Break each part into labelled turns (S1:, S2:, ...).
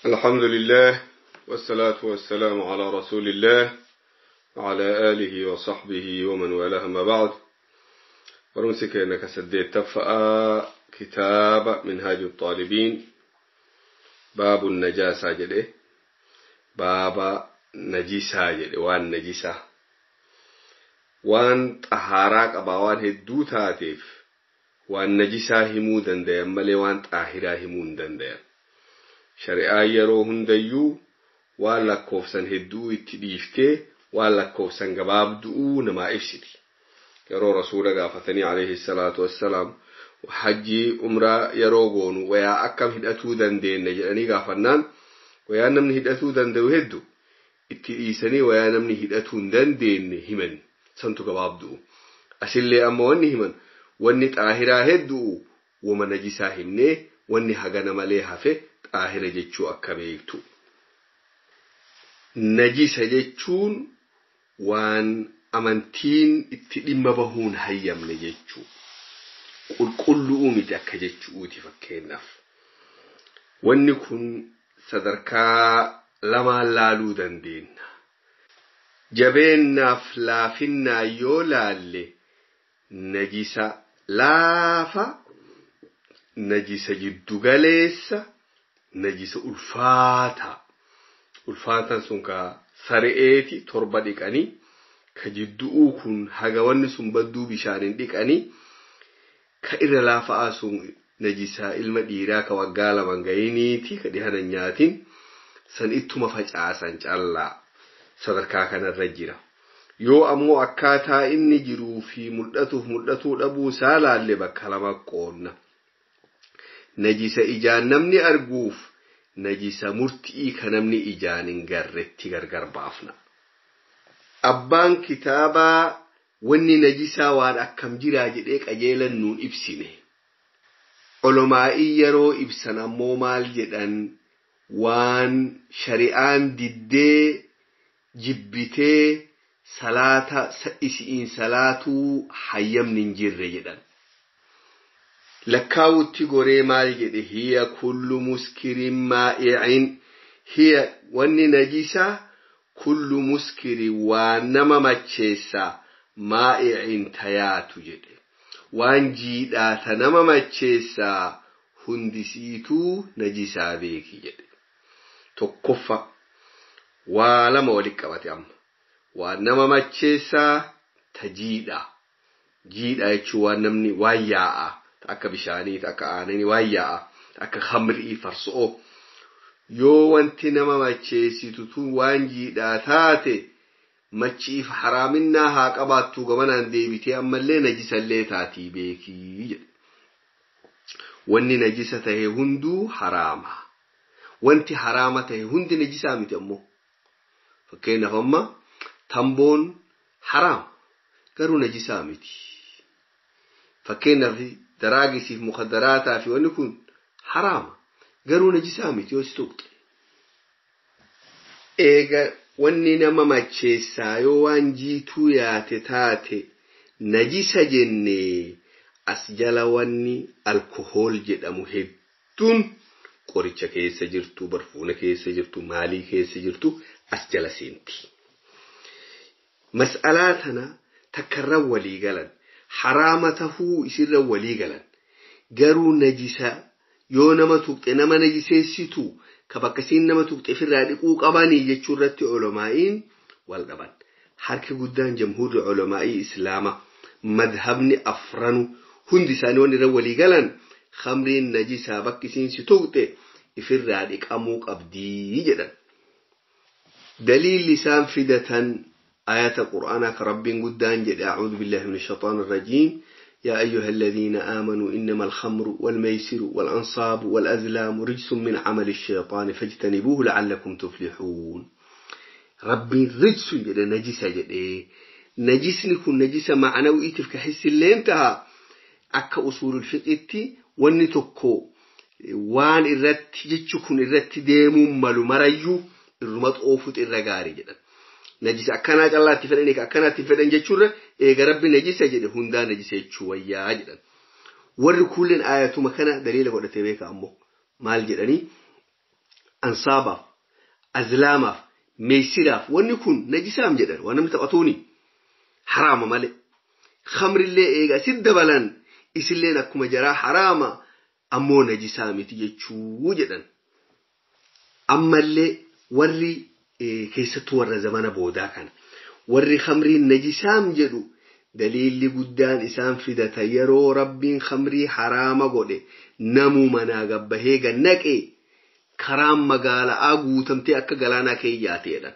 S1: الحمد لله والصلاة والسلام على رسول الله وعلى آله وصحبه ومن والاه ما بعد. برمسك إنك سديت تفأ كتاب منهاج الطالبين باب النجاسة جده باب نجسة جده وان نجسة وان طهارة قبا وان هدو تاتيف وان نجسة همو دنديا ملي وان طاهرة همو دنديا shari'aa yeroo hundayyuu waan lakkoofsan hedduu itti dhiiftee waan lakkoofsan gabaabdu'uu namaa ibsiti. Yeroo rasuula gaafatanii alayhi salaatu wassalaam hajjii umraa yeroo goonu wayaa akkam hidhatuu dandeenya jedhanii gaafannaan wayaa namni hidhatuu danda'u hedduu itti dhiisanii wayaa namni hidhatuu hin dandeenye himan santu gabaabdu'u. Asillee amma wanni himan wanni xaahiraa hedduu wama najisaa himnee wanni hagana malee hafe xaahira jechuu akka beektu. Najisa jechuun waan amantiin itti dhimma bahuun hayyamne jechuu. Qulqulluu miti akka jechuuti fakkeenyaaf. Wanni kun sadarkaa lamaan laaluu dandeenya. Jabeennaaf laafinnaa yoo laalle najisa laafa, najisa jiddugaleessa, najisa ulfaataa. Ulfaataan sun ka sare'eeti torba dhiqanii ka jiddu'uu kun haga wanni sun badduu bishaaniin dhiqanii ka irra laafa'aa sun najisaa ilma dhiiraa ka waggaa laman gayiniiti ka dhihana nyaatin san ittuma facaasan callaa sadarkaa kanarra jira. Yoo ammoo akkaataa inni jiruu fi mul'atuuf mul'atuu dhabuu isaa laalle bakka lama qoonna. Najisa ijaan namni arguuf najisa murtii ka namni ijaan hin garretti gargar baafna. Abbaan kitaabaa wanni najisaa waan akkam jiraa jedhee qajeelan nuun ibsine. Olomaa'ii yeroo ibsan ammoo maal jedhan waan shari'aan diddee jibbitee salaata isi'iin salaatuu hayyamni hin jirre jedhan. Lakkaawutti goree maal jedhe hiya kullu muskirin maa'i'in hiya wanni najisaa kullu muskirin waan nama macheessaa maa'i'in tayaatu jedhe waan jiidhaa ta nama macheessaa hundisiituu najisaa beeki jedhe. Tokkoffa waa lama walitti qabate amma waan nama macheessaa ta jiidhaa jiidhaa jechuun waan namni waan yaa'aa akka bishaanii akka aananii waan yaa'a akka khamrii farso'oo yoo wanti nama macheessitu tun waan jiidhaa taate machiif haraaminaa haa qabaattuu gamanaan deebitee ammallee najisallee taatii beekii jedhe. Wanni najisa tahe hunduu haraama. Wanti haraama tahe hundi najisaa miti ammoo. Fakkeenyaaf amma tamboon haraama garuu najisaa miti. Fakkeenyaaf daraagisiif mukadaraataa fi wanni kun haraama garuu najisaa miti yoo si tuqxe. Eega wanni nama macheessaa yoo waan jiituu yaate taate najisa jennee as jala wanni alkohool jedhamu hedduun qoricha keessa jirtu, barfuuna keessa jirtu, maalii keessa jirtu as jala seenti. Mas'alaa tana takkarra walii galan. Haraama tahuu isirra walii galan garuu najisa yoo nama tuqxe nama najiseessitu ka bakka isiin nama tuqxe ofirraa dhiquu qabanii jechuu irratti olomaa'iin wal dhaban. Harki guddaan jamhuurri olomaa'ii islaama madhabni afranu hundi isaanii wanni irra walii galan khamriin najisaa bakki isiin si tuqxe ifirraa dhiqamuu qabdii jedhan. Daliilli isaan fidatan آيات القرآن كرب قدان جد أعوذ بالله من الشيطان الرجيم يا أيها الذين آمنوا إنما الخمر والميسر والأنصاب والأزلام رجس من عمل الشيطان فاجتنبوه لعلكم تفلحون. ربي رجس جد نجس جد نجس نكون نجس معنوي تفك حس اللي انتهى أكا أصول الفقه ونتكو وان الرت جتشكون الرت ديمو ملو مريو الرمط أوفت الرقاري جدا najisa akkanaa callaatti fedhan akkanaatti fedhan jechuurra eega rabbi najisa jedhe hundaa najisa jechuu wayyaa jedhan. Warri kuuleen ayatuma kana daliila godhatee beeka ammoo maal jedhanii Ansaabaaf, azlaamaaf, meeysiraaf wanni kun najisaam jedhan waan namni taphatuuni haraama malee. Khamrillee eega asit dabalan isilleen akkuma jaraa haraama ammoo najisaa miti jechuu jedhan. Ammallee warri keessattuu warra zamana boodaa kana warri khamriin najisaam jedhu daliilli guddaan isaan fidata yeroo rabbiin khamrii haraama godhe namuu manaa gabbahee gannaqe karaan magaala'aa guutamtee akka galaanaa keeyyaate.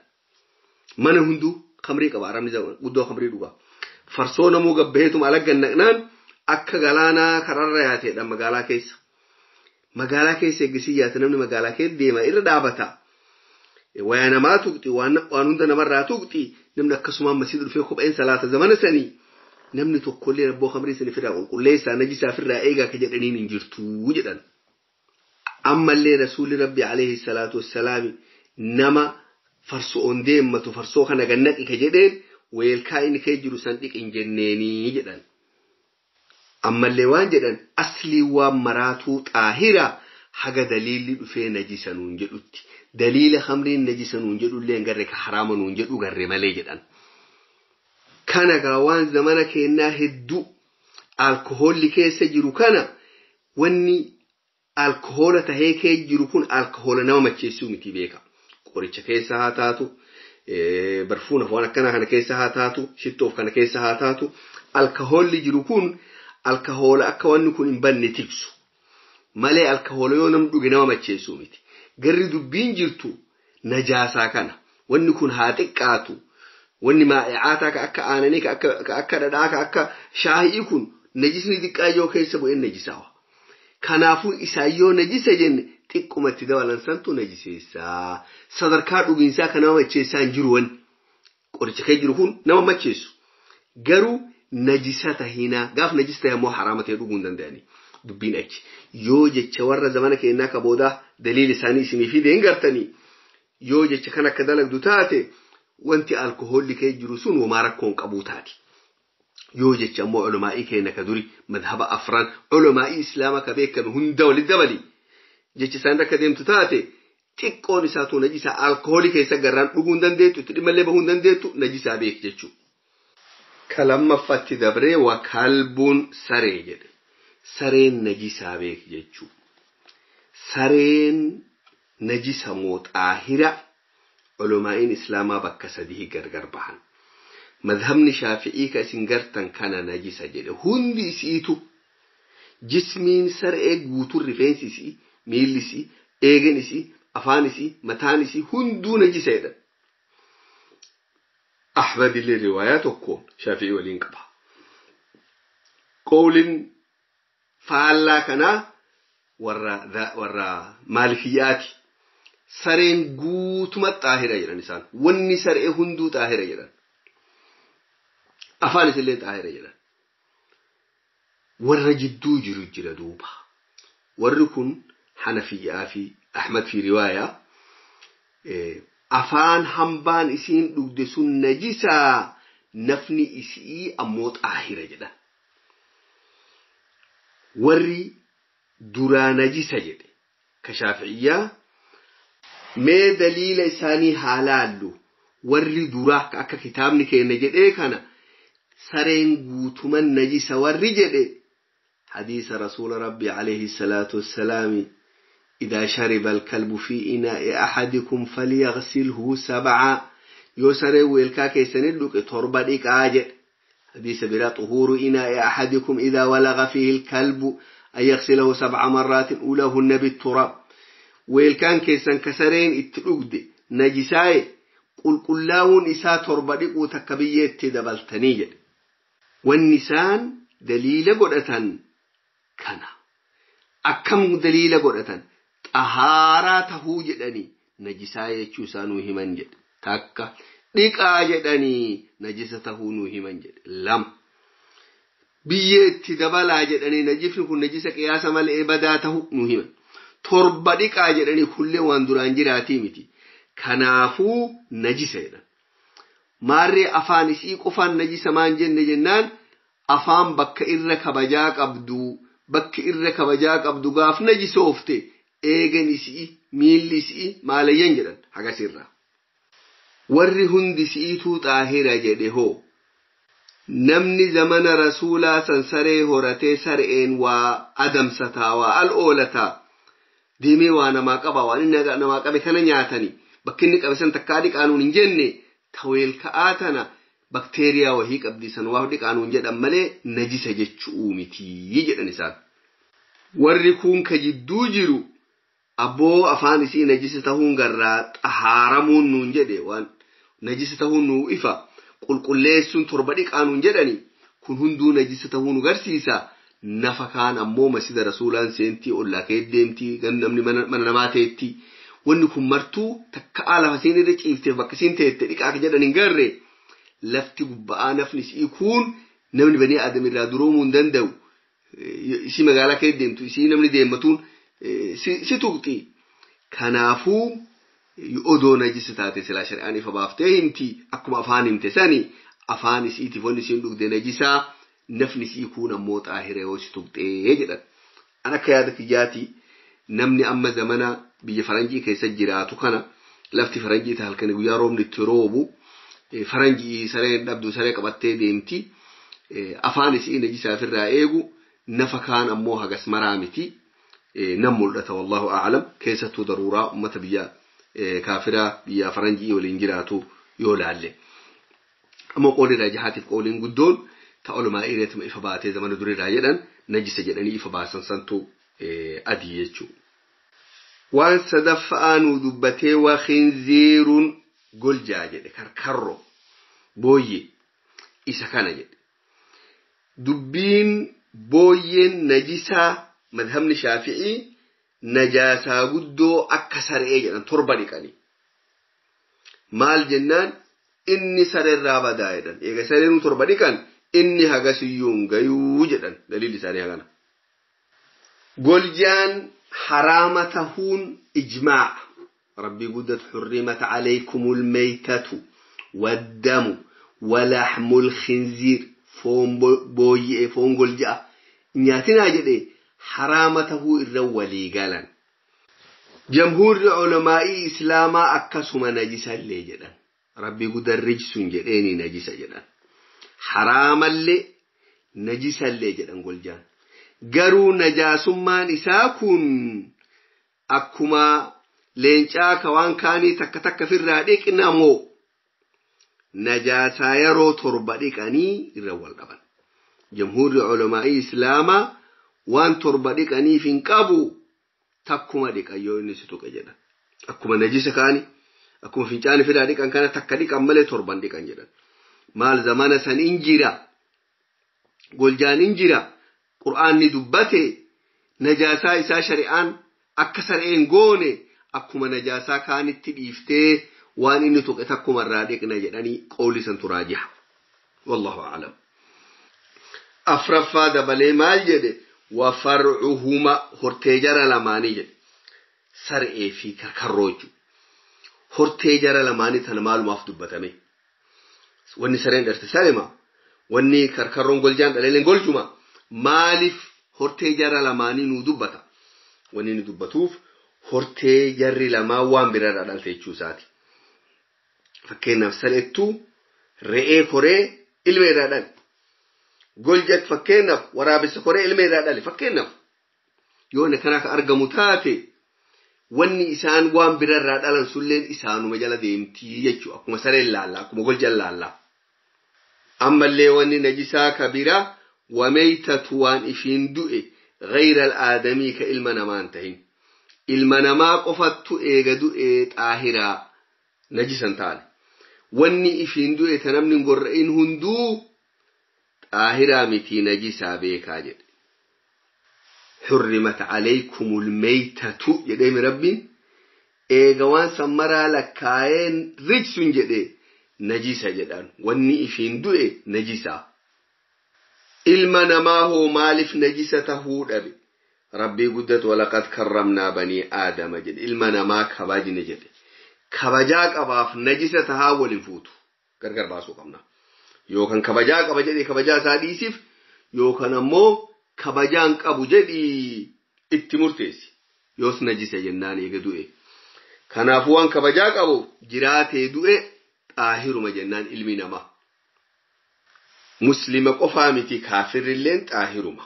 S1: Mana hunduu khamrii qaba, arabni guddoo khamrii dhuga. Farsoo namuu gabbaheetuma ala gannaqnaan akka galaanaa kararra yaateedha magaalaa keessa. Magaalaa keessa eeggisii yaate namni magaalaa keessa deema irra dhaabata. Wayaa namaa tuqxi, waan hunda namarraa tuqxi, namni akkasumaan masiida dhufee kopheen salaata zamana sanii namni tokkollee rabboo khamrii sanii firraa qulqulleessaa najisaa firraa eegaa ka jedhaniin hin jirtuu jedhan. Ammallee rasuulli rabbi alayhi salaatu wassalaami nama farsoon deemmatu farsoo kana gannaqi ka jedheen weelkaa inni kee jiru san dhiqin jenneenii jedhan. Ammallee waan jedhan aslii waan maraatuu xaahira haga daliilli dhufee najisa nuun jedhutti. Daliila khamriin najisa nuun jedhullee hin garre ka haraama nuun jedhu garre malee jedhan. Kana gaa waan zamana keennaa hedduu alkohoolli keessa jiru kana wanni alkohoola tahee kee jiru kun alkohoola nama macheessuu miti beeka. Qoricha keessa haa taatu, barfuunaaf waan akkanaa kana keessa haa taatu, shittoof kana keessa haa taatu, alkohoolli jiru kun alkohoola akka wanni kun hin banne tiksu. Malee alkohoola yoo namni dhuge nama macheessuu miti. Garri dubbiin jirtu najaasaa kana. Wanni kun haa xiqqaatu. Wanni maa'icaataa ka akka aananii ka akka dhadhaa ka akka shaahii kun najisni xiqqaa yoo keessa bu'een najisaawa. Kanaafuu isaan yoo najisa jenne xiqqumatti dabalan santu najiseessaa. Sadarkaa dhugiinsaa kan nama macheessaa hin jiru wanni. Qoricha kee jiru kun nama macheessu. Garuu najisa tahinaa gaaf najisa tahe ammoo haraama ta'e dhuguu hin danda'ani. Dubbiin achi yoo jecha warra zamana keenyaa ka boodaa daliila isaanii isinii fide hin gartanii yoo jecha kan akka dalagdu taate wanti alkohoolli kee jiru sun homaa rakkoon qabuu taati. Yoo jecha ammoo ulumaa'ii keenya ka duri madhaba afran ulumaa'ii islaama ka beekame hunda walitti dabali jecha isaan akka deemtu taate xiqqoon isaatu najisa alkohoolii keessa garraan dhuguu hin dandeettu itti dhimmallee bahuu hin dandeettu najisaa beek jechuudha. Ka lammaffaatti dabree wa kalbuun saree jedhe. Sareen najisaa beek jechuudha. Sareen najisa moo xaahira ulumaa'iin islaamaa bakka sadii gargar bahan. Madhabni shaafi'ii ka isin gartan kana najisa jedhe hundi isiitu jismiin saree guutuun rifeensi isii, miilli isii, eegen isii, afaan isii, mataan isii hunduu najisa jedhan. Ahmad illee riwaayaa tokkoon shaafi'ii waliin qaba. Qowliin faallaa kanaa warra maalikiyyaati. Sareen guutuma xaahira jedhan isaan. Wanni saree hunduu xaahira jedhan. Afaan isillee xaahira jedhan. Warra jidduu jiru jira duuba. Warri kun Hanafiyyaa fi Ahmad fi riwaayaa afaan hambaan isiin dhugde sun najisaa nafni isii ammoo xaahira jedhan. Warri duraa najisa jedhe ka shaafi'iyyaa mee daliila isaanii haa laallu warri duraa akka kitaabni keenya jedhee kana sareen guutuman najisa warri jedhe hadiisa rasuula rabbi alayhi salaatu wassalaami إذا شرب الكلب في إناء أحدكم فليغسله 7 yoo sareen weelkaa keessanii dhuqe 7 dhiqaa jedhe. حديث بلا طهور إناء أحدكم إذا ولغ فيه الكلب أن يغسله 7 مرات أولاهن بالتراب. ويلكان كيسان كسرين اتلقد نجساي قل قلاون إسا 7 dhiquu takka biyyeetti dabaltanii jedhe. والنسان دليل قدة كان أكم دليل قدة طهارة تهو jedhanii najisaa jechuu isaa nuu himan jedhe. Takka dhiqaa jedhanii najisa tahuu nuu himan jedhe. 2 biyyee itti dabalaa jedhanii najifni kun najisa qiyaasa malee badaa tahuu nuu himan. 7 dhiqaa jedhanii kullee waan duraan jiraatii miti. Kanaafuu najisa jedhan. Maarree afaan isii qofaan najisa maan jenne jennaan afaan bakka irra kabajaa qabdu bakki irra kabajaa qabdu gaaf najisoofte eegen isii Miilli isii maalayyan jedhan hagasirraa. Warri hundi si'iituu xaahira jedhe hoo namni zamana rasuulaa san saree horatee sareen waa adamsataa waa al oolataa deemee waa namaa qaba waan inni namaa qabe kana nyaatanii bakki inni qabe san takkaa dhiqaanuun hin jenne taweelka'aa tana bakteeriyaa wahii qabdi san waa dhiqaanuun jedhan malee najisa jechuu mitii jedhan isaan. Warri kun ka jidduu jiru abboo afaan isii najisa tahuun garraa xahaaramuun nuun jedhe waan najisa tahuun nuu ifa qulqulleessuun torba dhiqaanuun jedhani kun hunduu najisa tahuu nu garsiisa. Nafa kaan ammoo masjida rasuulaan seentii ollaa kee deemtii namni mana namaa teetti wanni kun martuu takka lafa isiin irra ciifteef bakka isiin teette dhiqaa akka jedhan hin garre lafti gubba'aa nafni isii kun namni banii aadam irraa duroomuu hin danda'u isii magaalaa kee deemtu isii namni deemmatuun si tuqxi. Kanaafuu odoo najisa taate silaa shari'aan ifa baaftee himti akkuma afaan himte sani afaan isiitiif wanni isiin dhugde najisaa nafni isii kun ammoo xaahira yoo si tuqxee jedhan. An akka yaada kiyyaati namni amma zamana biyya faranjii keessa jiraatu kana lafti faranjii ta halkanii guyyaa roobni itti roobu faranjii sareen dhabdu saree qabattee deemti afaan isii najisaa ofirraa eegu nafa kaan ammoo hagas maraa miti. Nam mul'ata wallahu a'lam keessattuu daruuraa ummata biyya kaafiraa biyya faranjii waliin jiraatu yoo laalle. Ammoo qoolii raajihaatiif qooliin guddoon ta olumaa ireetuma ifa baatee zamana durirraa jedhan najisa jedhanii ifa baasan santu adii jechuudha. Waan sadaffaa nuu dubbatee waa khinziiruun goljaa jedhe karkarro booyyee isa kana jedhe. Dubbiin booyyeen najisaa madhabni shaafi'ii najaasaa guddoo akka saree jedhan torba dhiqanii. Maal jennaan inni sareerraa badaa jedhan. Eega sareen torba dhiqan inni hagasiyyuu hin gayuu jedhan daliilli isaanii hagana. Goljaan haraama tahuun ijmaa'a. Rabbii guddatu xurrimat alaykumul maytatu waddamu walaxmul khinziir foon booyyee foon golja'a nyaatinaa jedhee haraama tahuu irra walii galan. Jamhuurri ulamaa'ii islaamaa akkasuma najisallee jedhan. Rabbii guddaan rijsun jedheeni najisa jedhan. Haraamallee najisallee jedhan goljaan. Garuu najaasummaan isaa kun akkuma leencaa ka waan kaanii takka takka firraa dhiqnamoo najaasaa yeroo torba dhiqanii irra wal dhaban. Jamhuurri ulamaa'ii islaamaa waan torba dhiqaniif hin qabu takkuma dhiqan yoo inni si tuqe jedhan. Akkuma najisa kaani akkuma fincaani fidaa dhiqan kana takka dhiqan malee torban dhiqan jedhan. Maal zamana san in jira goljaan in jira qur'aanni dubbate najaasaa isaa shari'aan akka sareen goone akkuma najaasaa kaanitti dhiiftee waan inni tuqe takkuma irraa dhiqna jedhanii qawli san turaajiha. Wallahu a'lam. Afraffaa dabalee maal jedhe wafarcuhuma hortee jara lamaanii jedhe sar'ee fi karkarroo jechuudha. Hortee jara lamaanii tana maalumaaf dubbatame. Wanni sareen dharte sarema wanni karkarroon goljaan dhaleeleen goljuma maaliif hortee jara lamaanii nuu dubbata? Wanni nu dubbatuuf hortee jarri lamaan waan biraarraa dhalte jechuu isaati. Fakkeenyaaf sareettuu re'ee koree ilma irraa dhale. Goljat fakkeenyaaf waraabessa koree ilma irraa dhale fakkeenyaaf yoo inni kana akka argamu taate wanni isaan waan biraarraa dhalan sulleen isaanuma jala deemtii jechuudha. Akkuma sareen laallaa akkuma goljan laallaa. Ammallee wanni najisaa kabira wameeytatu waan ishiin du'e غير الآدمي ka ilma namaa hin tahin. Ilma namaa qofattu eega du'e xaahiraa najisan taane. Wanni ishiin du'e ta namni hin gorra'in hunduu xaahiraa mitii najisaa beekaa jedhe. Xurrimat alaykumul maytatu jedheemi rabbiin eega waan san maraa lakkaa'een rijsun jedhe najisa jedhan. Wanni ishiin du'e najisaa. Ilma namaa hoo maaliif najisa tahuu dhabe? Rabbii guddatu walaqad karramnaa banii aadama jedhe. Ilma namaa kabajne jedhe. Kabajaa qabaaf najisa tahaa waliin fuutu. Gargar baasuu qabna. Yookaan kabajaa qaba jedhee kabajaa isaa dhiisiif yookaan ammoo kabajaan qabu jedhii itti murteessi. Yoos najisa jennaan eega du'e. Kanaafuu waan kabajaa qabu jiraatee du'e xaahiruma jennaan ilmi namaa. Muslima qofaa miti kaafirrilleen xaahiruma.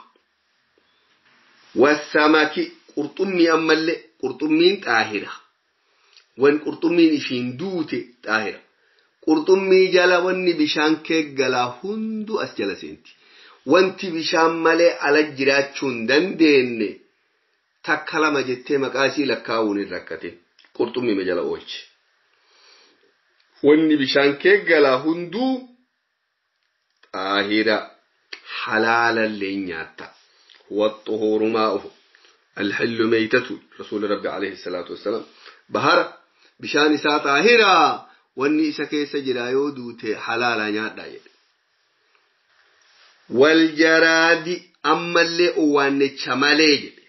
S1: Wasamaki qurxummii ammallee qurxummiin xaahira. Wan qurxummiin ishiin duute xaahira. Qurxummii jala wanni bishaan keeggalaa hunduu as jala seenti. Wanti bishaan malee ala jiraachuu hin dandeenye takka lama jettee maqaa isii lakkaa'uun hin rakkate. Qurxummii jala oolche. Wanni bishaan keeggalaa hunduu xaahira halaalallee nyaatta. Huwa xuhuuru maa'uhu. Alxillu meeytatu rasuuli rabbi alayhi salaatu wassalaam. Bahara bishaan isaa xaahiraa wanni isa keessa jira yoo duute halaala nyaadhaa jedhe. Waljaraadi ammallee owwaannicha malee jedhe.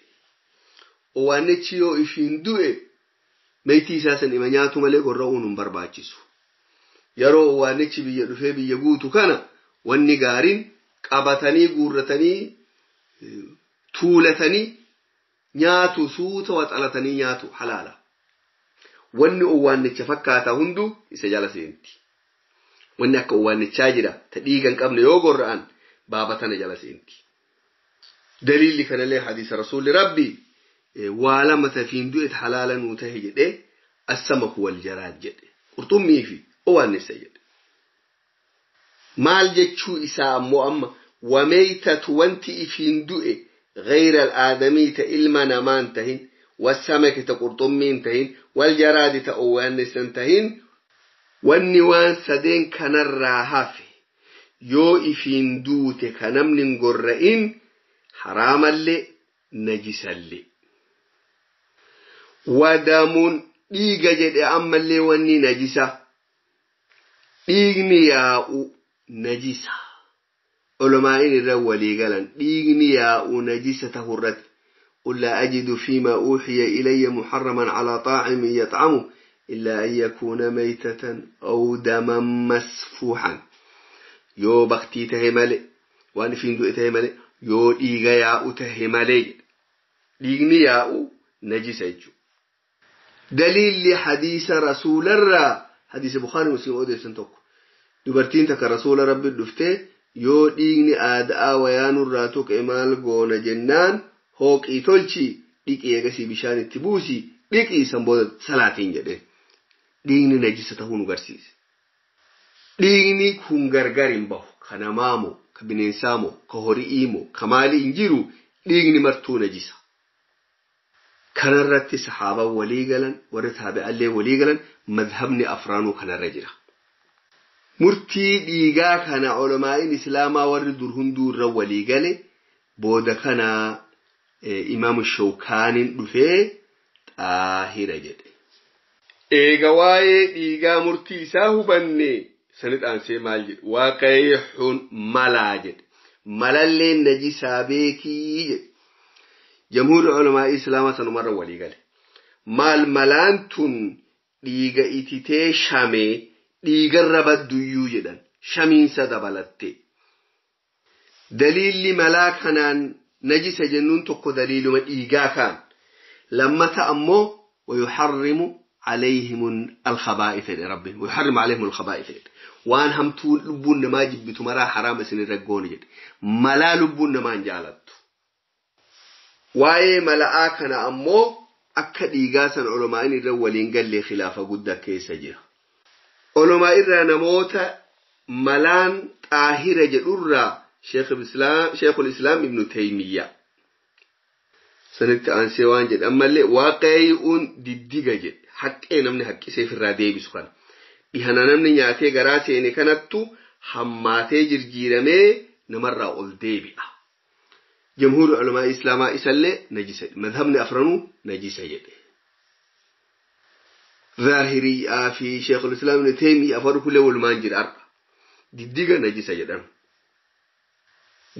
S1: Owwaannichi yoo ishiin du'e meeytii isaa san ima nyaatu malee gorra'uun hin barbaachisu. Yeroo owwaannichi biyya dhufee biyya guutu kana wanni gaariin qabatanii guurratanii tuulatanii nyaatu suuta waxalatanii nyaatu halaala. Wanni owwaannicha fakkaata hunduu isa jala seenti. Wanni akka owwaannichaa jira ta dhiiga hin qabne yoo gorra'an baaba tana jala seenti. Daliilli kanallee hadiisa rasuulli rabbi waa lama tafiin du'et halaala nuu tahe jedhee assamaku wal jaraad jedhe. Qurxummii fi owwaannissa jedhe. Maal jechuu isaa ammoo amma wameeytatu wanti ifiin du'e غير الآدمي ta ilma namaan tahin wasamaki ta qurxummiin tahin waljaraadi ta owwaannissan tahin wanni waan sadeen kanarraa hafe yoo ifiin duute ka namni hin gorra'in haraamallee najisallee. Wadamuun dhiiga jedhe ammallee wanni najisa. Dhiigni yaa'u najisa. Ulamaa'in irra walii galan dhiigni yaa'u najisa tahurratti. قل لا أجد فيما أوحي إلي محرما على طاعم يطعمه إلا أن يكون ميتة أو دما مسفوحا. yoo baktii tahe malee waan ifiin du'e tahe malee yoo dhiiga yaa'u tahe malee dhiigni yaa'u najisa jechuudha. Daliilli hadiisa rasuularraa hadiisa Bukhaari Muslim odeessan tokko dubartiin takka rasuula rabbi dhuftee yoo dhiigni aadaa wayaanurraa tuqe maal goona jennaan hooqii tolchi dhiqii eegasii bishaan itti buusi dhiqii san booda salaatiin jedhe dhiigni najisa tahuu nu garsiise. Dhiigni kun gargar hin bahu ka namaa moo ka bineensaa moo ka horii moo ka maalii hin jiru dhiigni martuu najisa. Kanarratti saxaabaan walii galan warri taabi'allee walii galan madhabni afraanuu kanarra jira. Murtii dhiigaa kana ulamaa'in islaamaa warri dur hunduu irra walii gale booda kana imaamu Shawkaaniin dhufee xaahira jedhe. Eega waa'ee dhiigaa murtii isaa hubanne sanit aansee maal jedhe waaqayyoon malaa jedhe malallee najisaa beekii jedhe. Jamhuurri ulamaa islaamaa sanumarra walii gale. Maal malaan tun dhiiga ititee shamee dhiigarra badduyyuu jedhan shamiinsa dabalatte. Daliilli malaa kanaan najisa jennuun tokko daliiluma dhiigaa kaan. Lammata ammoo wayuharrimu عليهم الخبائث ربي ويحرم عليهم الخبائث وان همتو لبون ما جبتو مرا حرام سن رغون جد ملا لبون ما جالت واي ملا كان امو akka dhiigaa san ulamaa'in irra waliin galle khilaafa guddaa keessa jira. Ulamaa irraa namoota malaan xaahira jedhurraa Sheekhul Islaam Ibnu Taymiyyaa. Sanitti aansee waan jedhe ammallee waaqayyoon diddiga jedhe haqqee namni haqqisee ofirraa deebisu kana. Dhihana namni nyaatee garaa seene kanattu hammaatee jirjiiramee namarraa ol deebi'a. Jamhuurri ulamaa islaamaa isallee najisa madhabni afranuu najisa jedhe. Zaahiriyaa fi Sheekhul Islaam Ibnu Taymiyyaa afran kullee walumaan jira har'a. Diddiga najisa jedhama.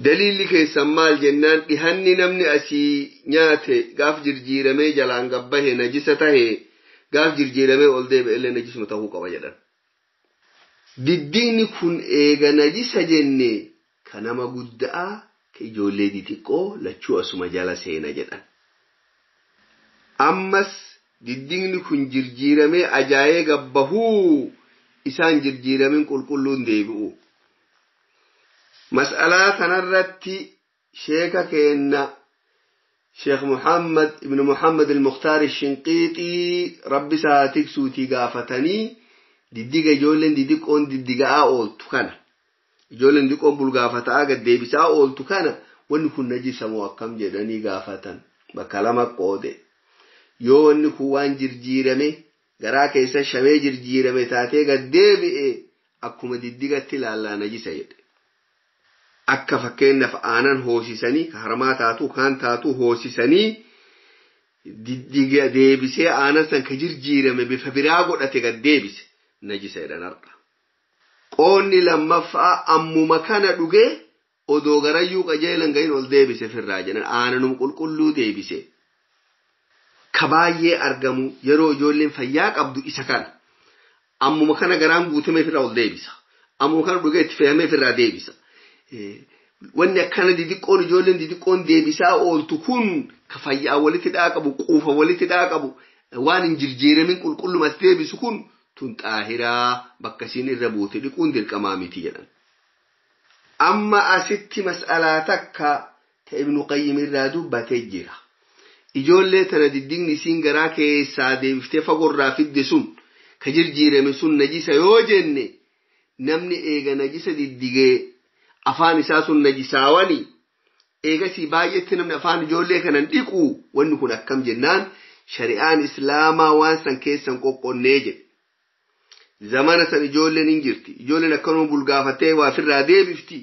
S1: Daliilli keessan maal jennaan dhihanni namni asii nyaate gaaf jirjiiramee jalaan gabbahe najisa tahe gaaf jirjiiramee ol deebi'e illee najisuma tahuu qaba jedhan. Diddiigni kun eega najisa jenne ka nama guddaa ka ijoollee xixiqqoo lachuu asuma jala seena jedhan. Ammas Diddigni kun jirjiiramee ajaa'ee gabbahuu isaan jirjiiramin qulqulluun deebi'u. Mas'alaa kanarratti sheeka keenna Sheekh Muhammad ibn Muhammad al-Mukhtaar Shinqiixii rabbi isaa tiksuutii gaafatanii diddiga ijoolleen diddiqoon diddiga'aa ooltu kana ijoolleen diddiqoon bulgaafata'aa gad deebisaa ooltu kana wanni kun najisa moo akkam jedhanii gaafatan bakka lama qoode. Yoo wanni kun waan jirjiirame garaa keessa shamee jirjiirame taatee gad deebi'e akkuma diddigatti ilaallaa najisa jedhe. Akka fakkeenyaaf aanan hoosisanii ka harmaa taatu kaan taatu hoosisanii diddiga deebisee aanan san ka jirjiirame bifa biraa godhate gad deebise najisa jedhan har'a. Qoonni lammaffaa ammuma kana dhugee odoo garayyuu qajeelan gahin ol deebise firraa jedhan aananum qulqulluu deebise. Ka baay'ee argamu yeroo ijoolleen fayyaa qabdu isa kana. Ammuma kana garaan guutamee firraa ol deebisa. Ammuma kana dhugee itti fe'amee firraa deebisa. Wanni akkana didiqqoon ijoolleen didiqqoon deebisaa ooltu kun ka fayyaa walitti dhaa qabu quufa walitti dhaa qabu waan hin jirjiiramin qulqullumas deebisu kun tun xaahiraa bakka isiin irra buute dhiquun dirqamaa miti jedhan. Amma asitti mas'alaa takka ta Ibnu Qayyim irraa dubbatee jira. Ijoollee tana diddigni isiin garaa keessaa deebiftee fagoorraa fidde sun ka jirjiirame sun najisa yoo jenne namni eega najisa diddigee afaan isaa sun najisaawani eegasii baay'eetti namni afaan ijoollee kanan dhiqu wanni kun akkam jennaan shari'aan islaamaa waan san keessan qoqqonnee jedhe. Zamana san ijoolleen hin jirti. Ijoolleen akkanuma bulgaafatee waa ofirraa deebifti.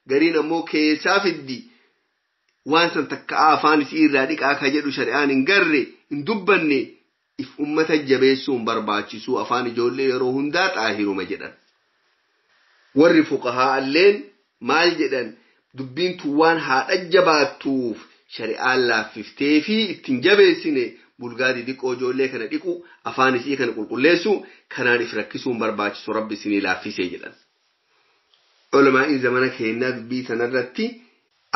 S1: Gariin ammoo keessaa fiddi. Waan san takka afaan isii irraa dhiqaa ka jedhu shari'aan hin garre hin dubbanne if ummata jabeessuun barbaachisuu afaan ijoollee yeroo hundaa xaahiruma jedhan. Warri fuqahaa alleen maal jedhan dubbiin tun waan haadha jabaattuuf shari'aan laaffiftee fi ittiin jabeessine bulgaa didiqqoo ijoollee kana dhiqu afaan isii kana qulqulleessu kanaan if rakkisuun barbaachisu rabbi isinii laaffisee jedhan. Ulamaa'iin zamana keenyaa dubbii sanarratti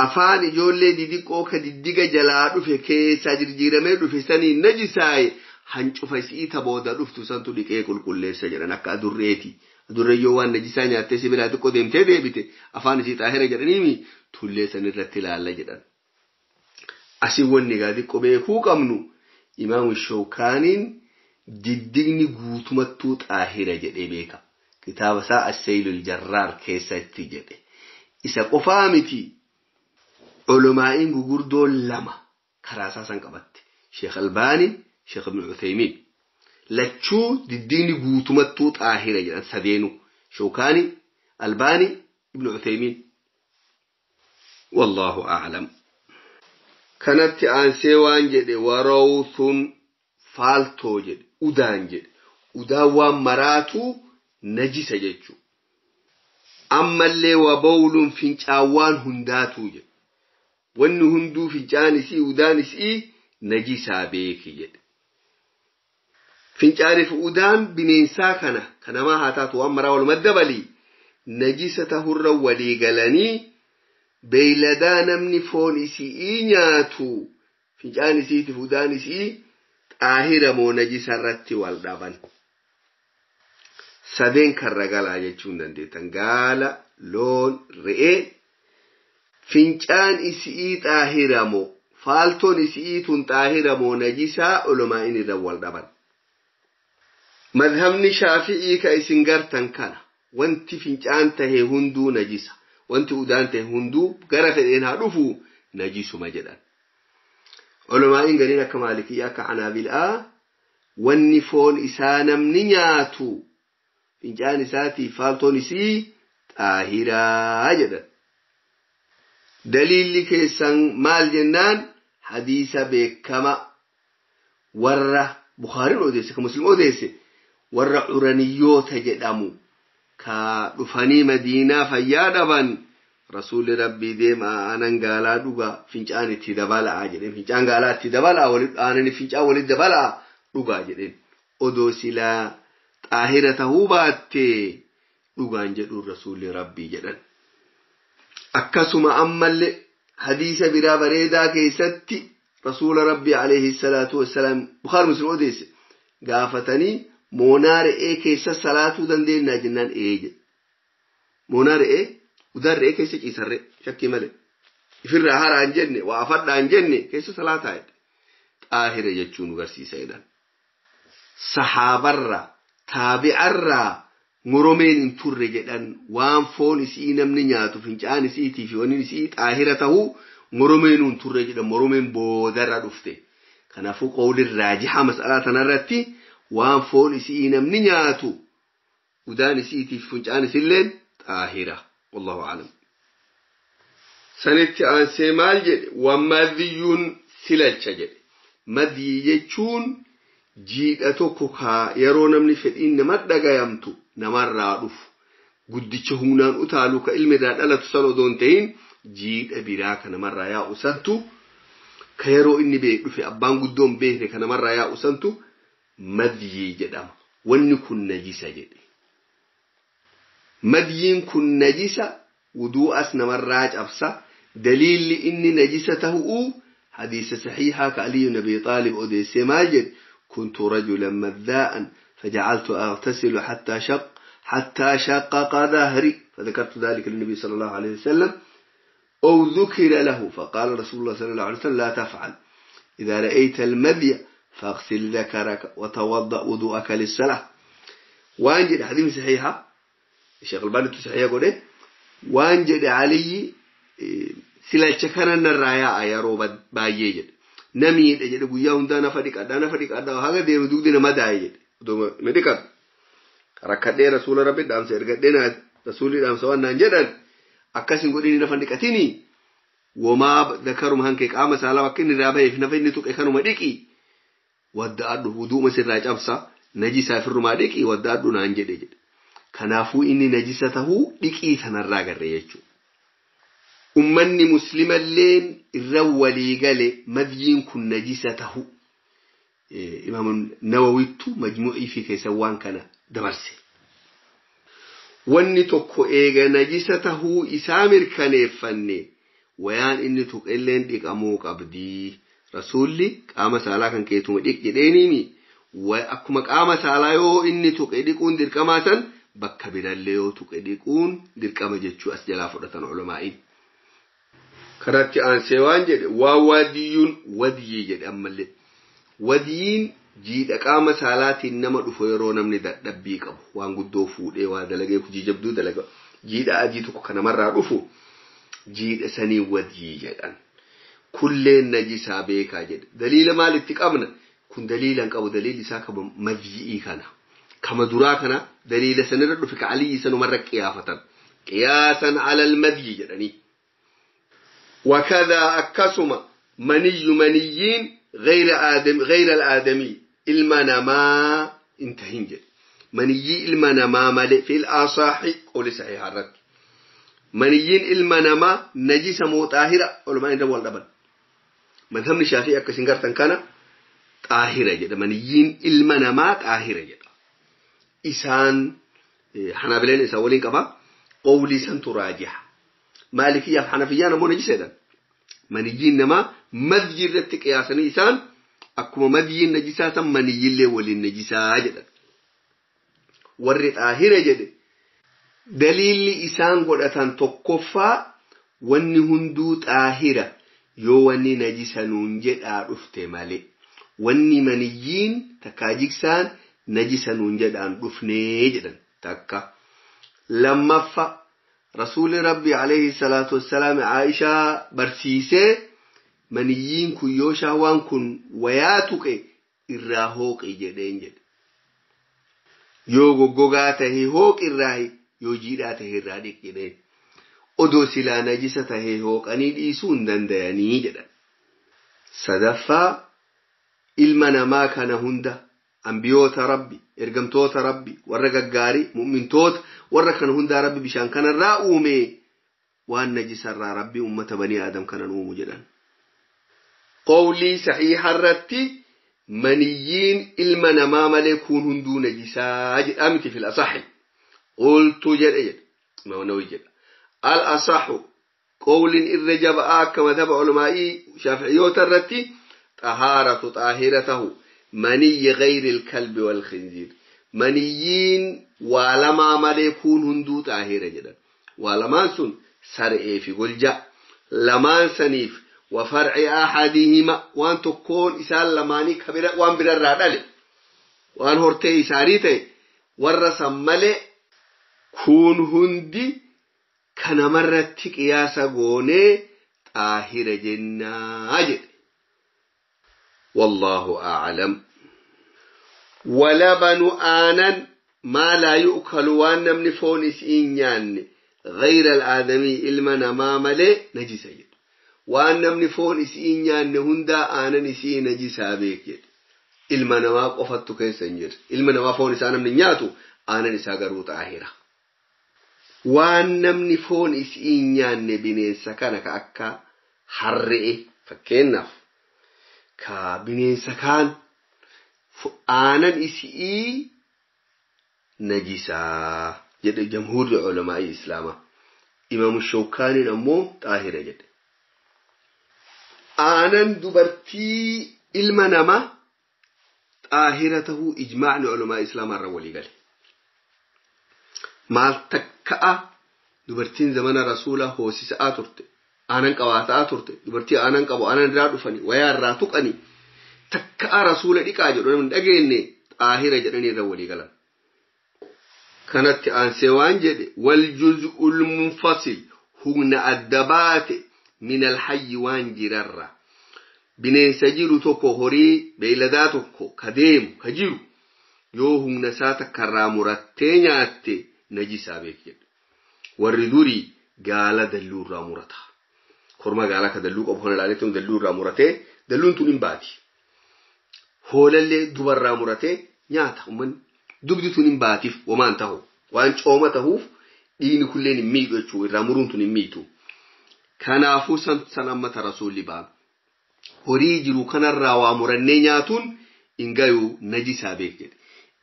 S1: afaan ijoollee didiqqoo ka diddiga jalaa dhufe keessaa jirjiiramee dhufe sanii najisaaye hancufa isii ta booda dhuftu santu dhiqee qulqulleessa jedhan akka adurreeti. Adurree yoo waan najisaa nyaattee sibiilaa xiqqoo deemtee deebite afaan isii xaahira jedhaniimi tullee san irratti ilaalla jedhan. Asii wanni egaa xiqqoo beekuu qabnu Imaamu Shawkaaniin diddigni guutumattuu xaahira jedhee beeka. Kitaaba isaa Asseylul Jarraar keessatti jedhe. Isa qofaa miti ulamaa'iin gugurdoon lama karaa isaa san qabatte. Sheekh Albaaniin, Sheekh Ibn Uthaymiin. Lachuu diddigni guutumattuu xaahira jedhan sadeenu. Shawkaani, Albaani, Ibn Uthaymiin. Wallaahu a'lam. Kanatti aansee waan jedhe warawthun faaltoo jedhe udaan jedhe. Udaan waan maraatu najisa jechuu. Ammallee wabawluun fincaawwan hundaatuu jedhe. Wanni hunduu fincaan isii udaan isii najisaa beeki jedhe. Fincaanii fi udaan bineensaa kana kan namaa haa taatu waan maraa walumaa dabalii najisa tahurra walii galanii beeyladaa namni foon isii nyaatu fincaan isiitiif udaan isii xaahira moo najisa irratti wal dhaban. Sadeen karra galaa jechuun dandeettan gaala, loon, re'ee fincaan isii xaahira moo faaltoon isii tun xaahira moo najisaa ulamaa'in irra wal dhaban. Madhabni Shaafi'ii ka isin gartan kana wanti fincaan tahe hunduu najisa. Wanti udaan tahe hunduu gara fedheen haa dhufu najisuma jedhan. Ulamaa'iin gariin akka Maalikiyyaa akka Hanaabilaa wanni foon isaa namni nyaatu fincaan isaatii faaltoon isii xaahiraa jedhan. Daliilli keessan maal jennaan hadiisa beekama warra Bukhaariin odeesse ka Muslim odeesse warra Curaniyyoota jedhamu ka dhufanii Madiinaa fayyaa dhaban rasuulli rabbii deemaa aanan gaalaa dhugaa fincaan itti dabalaa jedheen fincaan gaalaa itti dabalaa aanani fincaan walitti dabalaa dhugaa jedheen odoo silaa xaahira tahuu baatte dhugaan jedhuun rasuulli rabbii jedhan. Akkasuma ammallee hadiisa biraa bareedaa keessatti Rasuula Rabbii alayhi salaatu wassalaam Bukhari Muslim odeesse gaafatanii moonaa re'ee keessa salaatuu dandeenyaa jennaan ee jedhe. Moonaa re'ee udaan re'ee keessa ciisarree shakkii malee ifirraa haraa hin jenne waa afadhaa hin jenne keessa salaataa jedhe. Xaahira jechuu nu garsiisa jedhan. Sahaabarraa taabi'arraa moromeen hin turre jedhan waan foon isii namni nyaatu fincaan isiitii fi wanni isii xaahira tahuu moromeen hin turre jedhan moromeen boodarra dhufte. Kanaafuu qawliin raajihaa mas'alaa tanarratti waan foon isii namni nyaatu udaan isiitii fi fincaan isilleen xaahira. Wallahu a'lam. Sanitti aansee maal jedhe wamadiyuun silalcha jedhe. Madii jechuun jiidha tokko kaa yeroo namni fedhiin nama dhagayamtu namarraa dhufu guddicha humnaan utaalu ka ilmi irraa dhalatu san odoo hin ta'in jiidha biraa ka namarraa yaa'u santu ka yeroo inni dhufe abbaan guddoon beekne ka namarraa yaa'u santu madyii jedhama. Wanni kun najisa jedhe. Madyiin kun najisa wuduu'as namarraa cabsa. Daliilli inni najisa ta'uu حديث صحيحة كعلي بن أبي طالب أوديسي ماجد كنت رجلا مذاء فجعلت أغتسل حتى شقق ظهري فذكرت ذلك للنبي صلى الله عليه وسلم أو ذكر له فقال رسول الله صلى الله عليه وسلم لا تفعل إذا رأيت المذي فاغسل ذكرك وتوضأ وضوءك للصلاة. وانجد حديث صحيحة الشيخ الباني صحيحة قوله وانجد علي silalcha kana narraa yaa'a yeroo baay'ee jedhe. Namiidha jedhe guyyaa hundaa nafa dhiqadhaa nafa dhiqadhaa haga deemu dugdi nama daa'e jedhe. Odoo ma dhiqatu. Rakkadhee rasuula rabbi dhaamsa ergadhee rasuulli dhaamsa waan naan jedhan akkas hin godhini nafa dhiqatini. Womaa dakaruma hankee qaama saalaa akka inni irraa baheef nafa inni tuqe kanuma dhiqi. Wadda'adhu wuduuma sirraa cabsa najisaa firrumaa dhiqi wadda'adhu naan jedhe jedhe. Kanaafuu inni najisa tahuu dhiqii sanarraa garree jechuudha. Ummanni muslimalleen irra walii gale madyiin kun najisa tahu. Imaam Nawawittu majmuu'ii fi keessa waan kana dabarse. Wanni tokko eega najisa tahuu isaa mirkaneeffanne wayaan inni tuqelleen dhiqamuu qabdii. Rasuulli qaama saalaa kan keetuma dhiq jedheenimi. Akkuma qaama saalaa yoo inni tuqe dhiquun dirqamaa san bakka birallee yoo tuqe dhiquun dirqama jechuu as jalaa fudhatan ulamaa'iin. Kanatti aansee waan jedhe waa wadiyuun wadiyii jedhe ammallee. Wadiyiin jiidha qaama saalaatiin nama dhufu yeroo namni dadhabbii qabu waan guddoo fuudhee waa dalagee hojii jabduu dalaga jiidha adii tokko kan namarraa dhufu jiidha sanii wadiyii jedhan. Kulleen najisaa beekaa jedhe. Daliila maalitti qabna? Kun daliila hin qabu daliilli isaa kama madiyii kana. Kama duraa kana daliila sanirra dhufe ka aliyyi sanumarra qiyaafatan. Qiyaasan alal madiyii jedhanii. وكذا أكسم مني منيين غير آدم غير الآدمي إلما ما انتهنج مني إلما ما ملئ في الأصح قول صحيح الرد منيين إلما ما نجس مطاهرة علماء الرب واللبن مذهب الشافعي أكسنجرتن كان طاهرة جدا منيين إلما ما طاهرة جدا إسان حنابلين إساولين كبا قولي سنت راجح مالكية حنفية نمو نجسة منيين نما مذجر رتك يا سنيسان أكما مذيين نجسة منيين لي ولي النجسة جدا ورد آهرة جدا دليل إسان قد تقفى واني هندو طاهرة يو واني نجسة ننجد أعرفت مالي واني منيين تكاجيكسان نجسة ننجد أعرفني جدا تكا لما فا رسول ربي عليه الصلاة والسلام عائشة برسيسة منيين كن يوشا وان كن وياتك إراهوك إجدين جد يوغو غوغاته هوك إراهي يو جيراته إرادك جدين odoo silaa najisa tahee hooqanii dhiisuu hin dandayanii jedhan. Sadaffaa ilma namaa kana hunda ambiyoota rabbi ergamtoota rabbi warra gaggaarii mu'mintoota warra kana hundaa rabbi bishaan kanarraa uume waan najisarraa rabbi ummata banii aadam kanan uumu jedhan. Qawlii saxiixa irratti maniyyiin ilma namaa malee kun hunduu najisaa jedhaa miti fil asaxi. Qultu jedhe jedha. Imaam Nawawi jedha. Al asaxu qawliin irra jaba'aa akka madhaba ulamaa'ii shaafi'iyyoota irratti Xahaaratu xaahira tahu maniyyi gayri ilkalbi walkhinziir. Maniyyiin waa lamaa malee kuun hunduu xaahira jedhan. Waa lamaan sun sar'ee fi golja. Lamaan saniif wa farci ahadihima waan tokkoon isaan lamaanii waan birarraa dhale waan hortee isaanii ta'e warra san malee kuun hundi kanamarratti qiyaasa goonee xaahira jennaa jedhe. Wallaahu a'lam. Walabanu aanan maa laa yu'kalu waan namni foon isiin nyaanne غير الآدمي ilma namaa malee najisa jedhe. Waan namni foon isiin nyaanne hundaa aanan isii najisaa beek jedhe. Ilma namaa qofattu keessa hin jirre. Ilma namaa foon isaa namni nyaatu aanan isaa garuu xaahira. Waan namni foon isiin nyaanne bineensa kana ka akka harre'e fakkeenyaaf ka bineensa kaan aanan isii najisaa jedhe jamhuurri ulamaa'ii islaamaa. Imaamu Shawkaaniin ammoo xaahira jedhe. Aanan dubartii ilma namaa xaahira tahuu ijmaa'ni ulamaa islaamaa irra walii gale. Maal takka'a dubartiin zamana rasuulaa hoosisa'aa turte, aanan qabaata'aa turte, dubartii aanan qabu aanan irraa dhufanii, wayaa irraa tuqanii, takka'a rasuula dhiqaa jedhu namni dhageenye xaahira jedhanii irra walii galan. Kanatti aansee waan jedhe wal juz'ul munfasil humna adda baate min alhayyi waan jirarra. Bineensa jiru tokko horii beeyladaa tokko ka deemu ka jiru yoo humna isaa takkarraa murattee nyaatte najisaa beek jedhe. Warri durii gaala dalluu irraa murata. Korma gaalaa ka dalluu qabu kana ilaaletti dalluu irraa muratee dalluun tun hin baati. Hoolallee dubarraa muratee nyaata uummanni. Dugdi tun hin baatiif wamaan tahu. Waan cooma tahuuf dhiigni kulleen hin miidhu jechuudha. Irraa muruun tun hin miitu. Kanaafuu san ammata rasuulli ba'a. Horii jiru kanarraa waa murannee nyaatuun hin gayuu najisaa beek jedhe.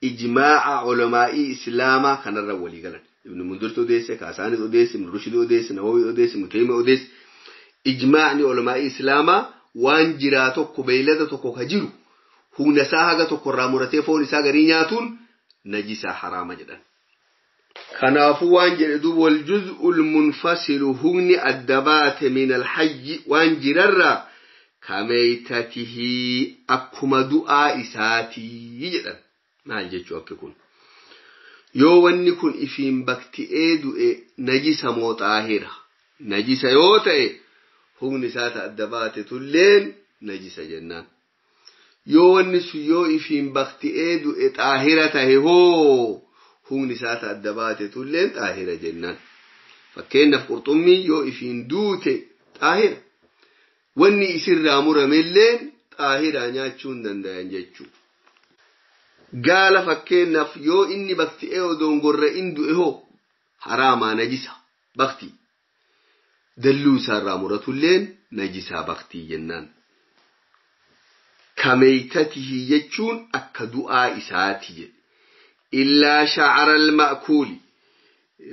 S1: Ijmaa'a ulamaa'ii islaamaa kanarra walii galan. Ibn Mundirtu odeesse, Kaasaanii odeesse, Ibn Rushd odeesse, Nawawi odeesse, Mutaymi odeesse. Ijmaa'ni ulamaa'ii islaamaa waan jiraa tokko beeylada tokko ka jiru humna isaa haga tokkorraa muratee foon isaa garii nyaatuun najisaa haraama jedhan. Kanaafuu waan jedhe duuba wal juz'ul munfasilu humni adda baate min alhayyi waan jirarraa kameeytatihii akkuma du'aa isaatii jedhan. Maal jechuu akki kun? Yoo wanni kun ifiin bakti'ee du'e najisa moo xaahira? Najisa yoo ta'e humni isaa ta adda baate tulleen najisa jennaan. Yoo wanni sun yoo ifiin bakti'ee du'e xaahira tahe hoo humni isaa ta adda baate tulleen xaahira jennaan. Fakkeenyaaf qurxummii yoo ifiin duute xaahira. Wanni isirraa muramelleen xaahiraa nyaachuu hin dandayan jechuudha. Gaala fakkeenyaaf yoo inni bakti'ee odoon gorra'in du'e hoo haraamaa najisa baktii. Dalluu isaarraa muratulleen najisaa baktii jennaan. Kameeytatihi jechuun akka du'aa isaati jedhe. Illaa sha'ara al-ma'kuuli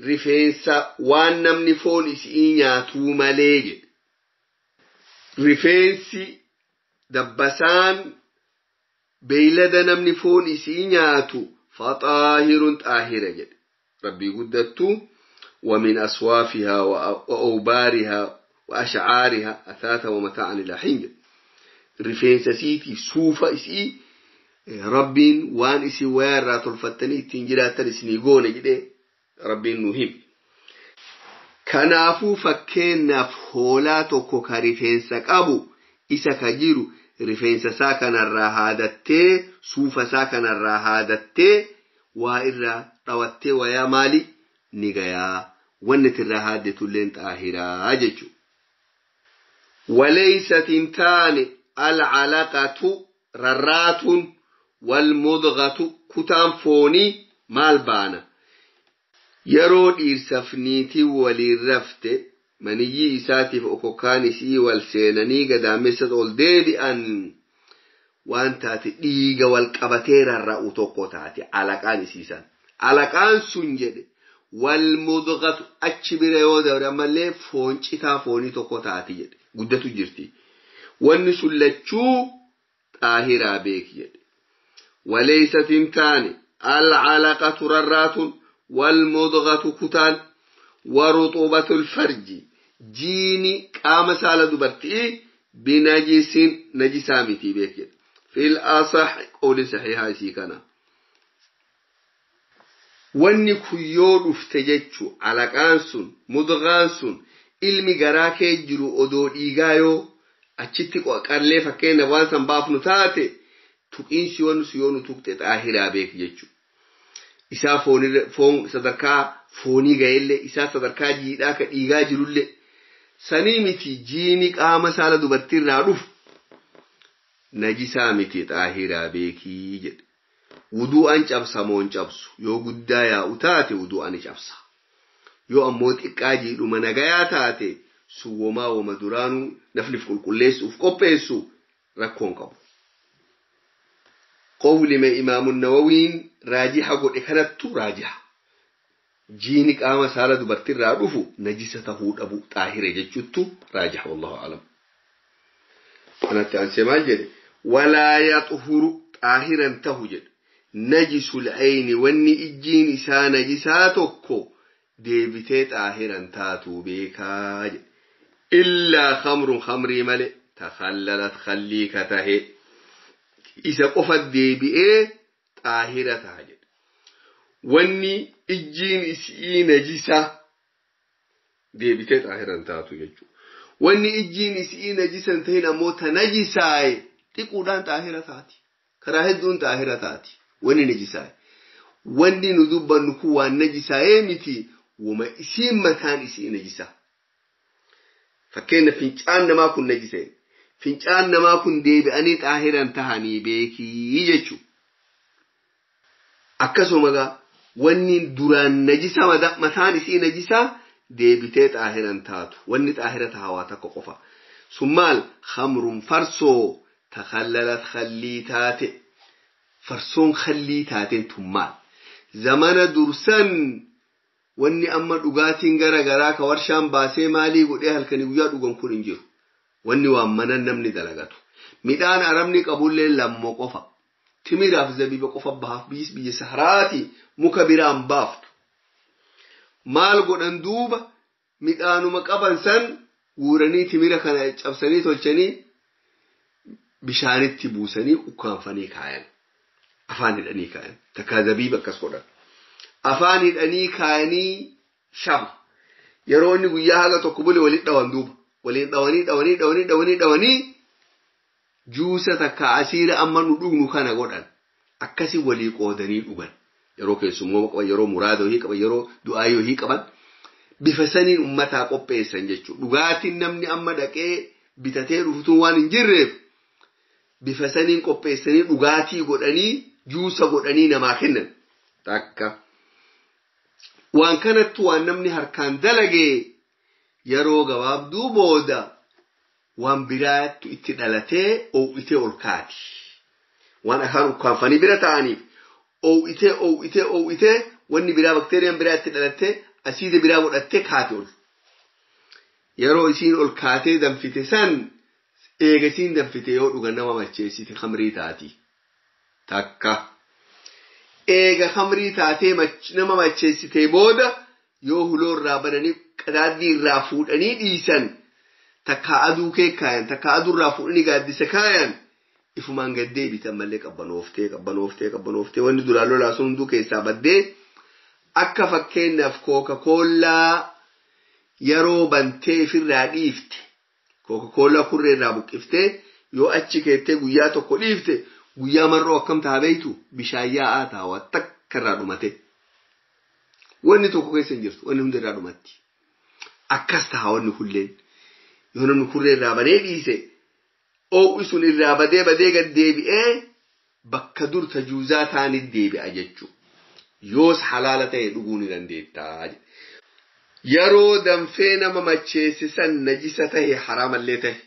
S1: rifeensa waan namni foon isii nyaatuu malee jedhe. Rifeensi dabbasaan beeylada namni foon isii nyaatu faxaahirun xaahira jedhe. Rabbii guddattuu ومن أصوافها وأوبارها وأشعارها أثاثا ومتاعا إلى حين. Rifeensa isiitii suufa isii rabbiin waan isin wayaa irraa tolfattanii ittiin jiraattan isinii goone jedhee rabbiin nu hime. Kanaafuu fakkeenyaaf hoolaa tokko ka rifeensa qabu isa ka jiru rifeensa isaa kanarraa haadattee suufa isaa kanarraa haadattee waa irraa dhawattee wayaa maali ni gayaa wanni irraa haaddetulleen xaahiraa jechuudha. Waleysat hin taane alcalaqatu rarraatuun walmudgatu kutaan foonii maal baana? Yeroo dhiirsaaf niitii waliin rafte maniyyii isaatiif okokkaan isii wal seenanii gadaamessa ol deebi'an waan taate dhiiga wal qabatee rarra'u tokko taate alaqaan isiisan. Alaqaan sun jedhe wal mudgatu achi bira yoo dabre ammallee foon citaa foonii tokko taate jedhe guddatu jirti. Wanni sun lachuu Xaahiraa beeki jedhe. Waleeysat hin taane alcalaqatu rarraatun walmudgatu kutaan waruxubatu lfarji jiini qaama saala dubartii binajisin najisaa miti beek jedhe. Fil asax qawli saxiihaa isii kana. Wanni kun yoo dhufte jechu alaqaan sun mudgaan sun ilmi garaa kee jiru odoo dhiigaa yoo achitti qallee fakkeenya waan san baafnu taate tuqiinsi wanni sun yoo nu tuqxe xaahiraa beek jechu. Isaa foon sadarkaa foonii ga'ellee isaa sadarkaa jiidhaa ka dhiigaa jirullee sanii miti jiini qaama saala dubartiirraa dhufu najisaa miti xaahiraa beekii jedhe. Wudu'an cabsa moo hin cabsu? Yoo guddaa yaa'u taate wudu'an cabsa. Yoo ammoo xiqqaa jiidhuma nagayaa taate sun womaa woma duraanuu nafnif qulqulleessuuf qopheessu rakkoon qabu. Qawlime Imaamu Nawawiin raajiha godhe kanattu raajiha. Jiini qaama saala dubartiirraa dhufu najisa tahuu dhabu xaahire jechuuttu raajiha wallahu alam. Kanatti aansee maal jedhe? Walaa yaxhuru xaahiran tahu jedhe. Najisul ayni wanni ijjiin isaa najisaa tokko deebitee xaahiran taatuu beekaa jedhe. Illaa khamrun khamrii malee takhallalat khallii ka tahe isa qofa deebi'ee xaahira taha jedhe. Wanni ijjiin isii najisa deebitee xaahiran taatu jechuudha. Wanni ijjiin isii najisa hin tahin ammoo ta najisaaye xiquudhaan xaahira taati. Karaa hedduun xaahira taati. Wanni najisaaye. Wanni nu dubbannu kun waan najisaayee miti wama isiin mataan isii najisaa. Fakkeenya fincaan namaa kun najisee. Fincaan namaa kun deebi'anii xaahiran tahanii beekii jechuudha. Akkasuma egaa wanni duraan najisa mataan isii najisaa deebitee xaahiran taatu. Wanni xaahira tahaa waa takka qofa. Sun maal? Khamrun farsoo takhallalat khallii taate. Farsoon khallii taateen tun maal? Zamana dursan wanni amma dhugaatiin gara garaa ka warshaan baasee maalii godhee halkanii guyyaa dhugan kun hin jiru. Wanni waan manan namni dalagatu. Midhaan arabni qabullee lammoo qofa. Timiraaf zabiiba qofa bahaaf biyyis biyya saharaati muka biraan baaftu. Maal godhan duuba midhaanuma qaban san guuranii timira kana cabsanii tolchanii bishaanitti buusanii ukkaanfanii kaayan. Afaan hidhanii kaayan. Takkaa zabiiba akkas godhan. Afaan hidhanii kaayanii shama. Yeroo inni guyyaa haga tokko bule waliin dhawan duuba. Waliin dhawanii dhawanii dhawanii dhawanii dhawanii juusa takka asiira amma nu dhugnu kana godhan. Akkasi walii qoodanii dhugan. Yeroo keessummooma qaban, yeroo muraada wayii qaban, yeroo du'aa wayii qaban bifa saniin uummataa qopheessan jechuudha. Dhugaatiin namni amma dhaqee bitatee dhufutuun waan hin jirreef bifa saniin qopheessanii dhugaatii godhanii juusa godhanii namaa kennan. Takka. Waan kanattu waan namni harkaan dalagee yeroo gabaabduu booda waan biraattu itti dhalatee oo'itee ol kaati. Waan afaan ukkaanfanii bira ta'aniif oo'itee oo'itee oo'itee wanni biraa bakteeriyaan biraa itti dhalattee asiida biraa godhattee kaati ol. Yeroo isiin ol kaatee danfite san eega isiin danfite yoo dhugan nama macheessite khamrii taati. Takka. Eega khamrii taatee nama macheessitee booda yoo huloo irraa bananii qadaaddii irraa fuudhanii dhiisan takka aduu kee kaayan takka aduu irraa fuudhanii gaaddisa kaayan ifumaan gad deebitan malee qabbanooftee qabbanooftee qabbanoofte wanni duraan lolaa sun hunduu keessaa baddee akka fakkeenyaaf kooka-koollaa yeroo bantee ifirraa dhiifte kooka-koollaa kurree irraa buqqiftee yoo achi keettee guyyaa tokko dhiifte guyyaa marroo akkam ta'a beektu bishaan yaa'aa ta'a waan takka irraa dhumate. Wanni tokko keessa hin jirtu wanni hundi irraa dhumatti. Akkas ta'a wanni kulleen yoo namni kurree irraa banee dhiise oo'i sun irraa badee badee gad deebi'ee bakka dur tajuuzaa ta'anitti deebi'a jechuudha. Yoos halaala ta'e dhuguu ni dandeettaa. Yeroo danfee nama macheessisan najisa tahe haraamallee tahe.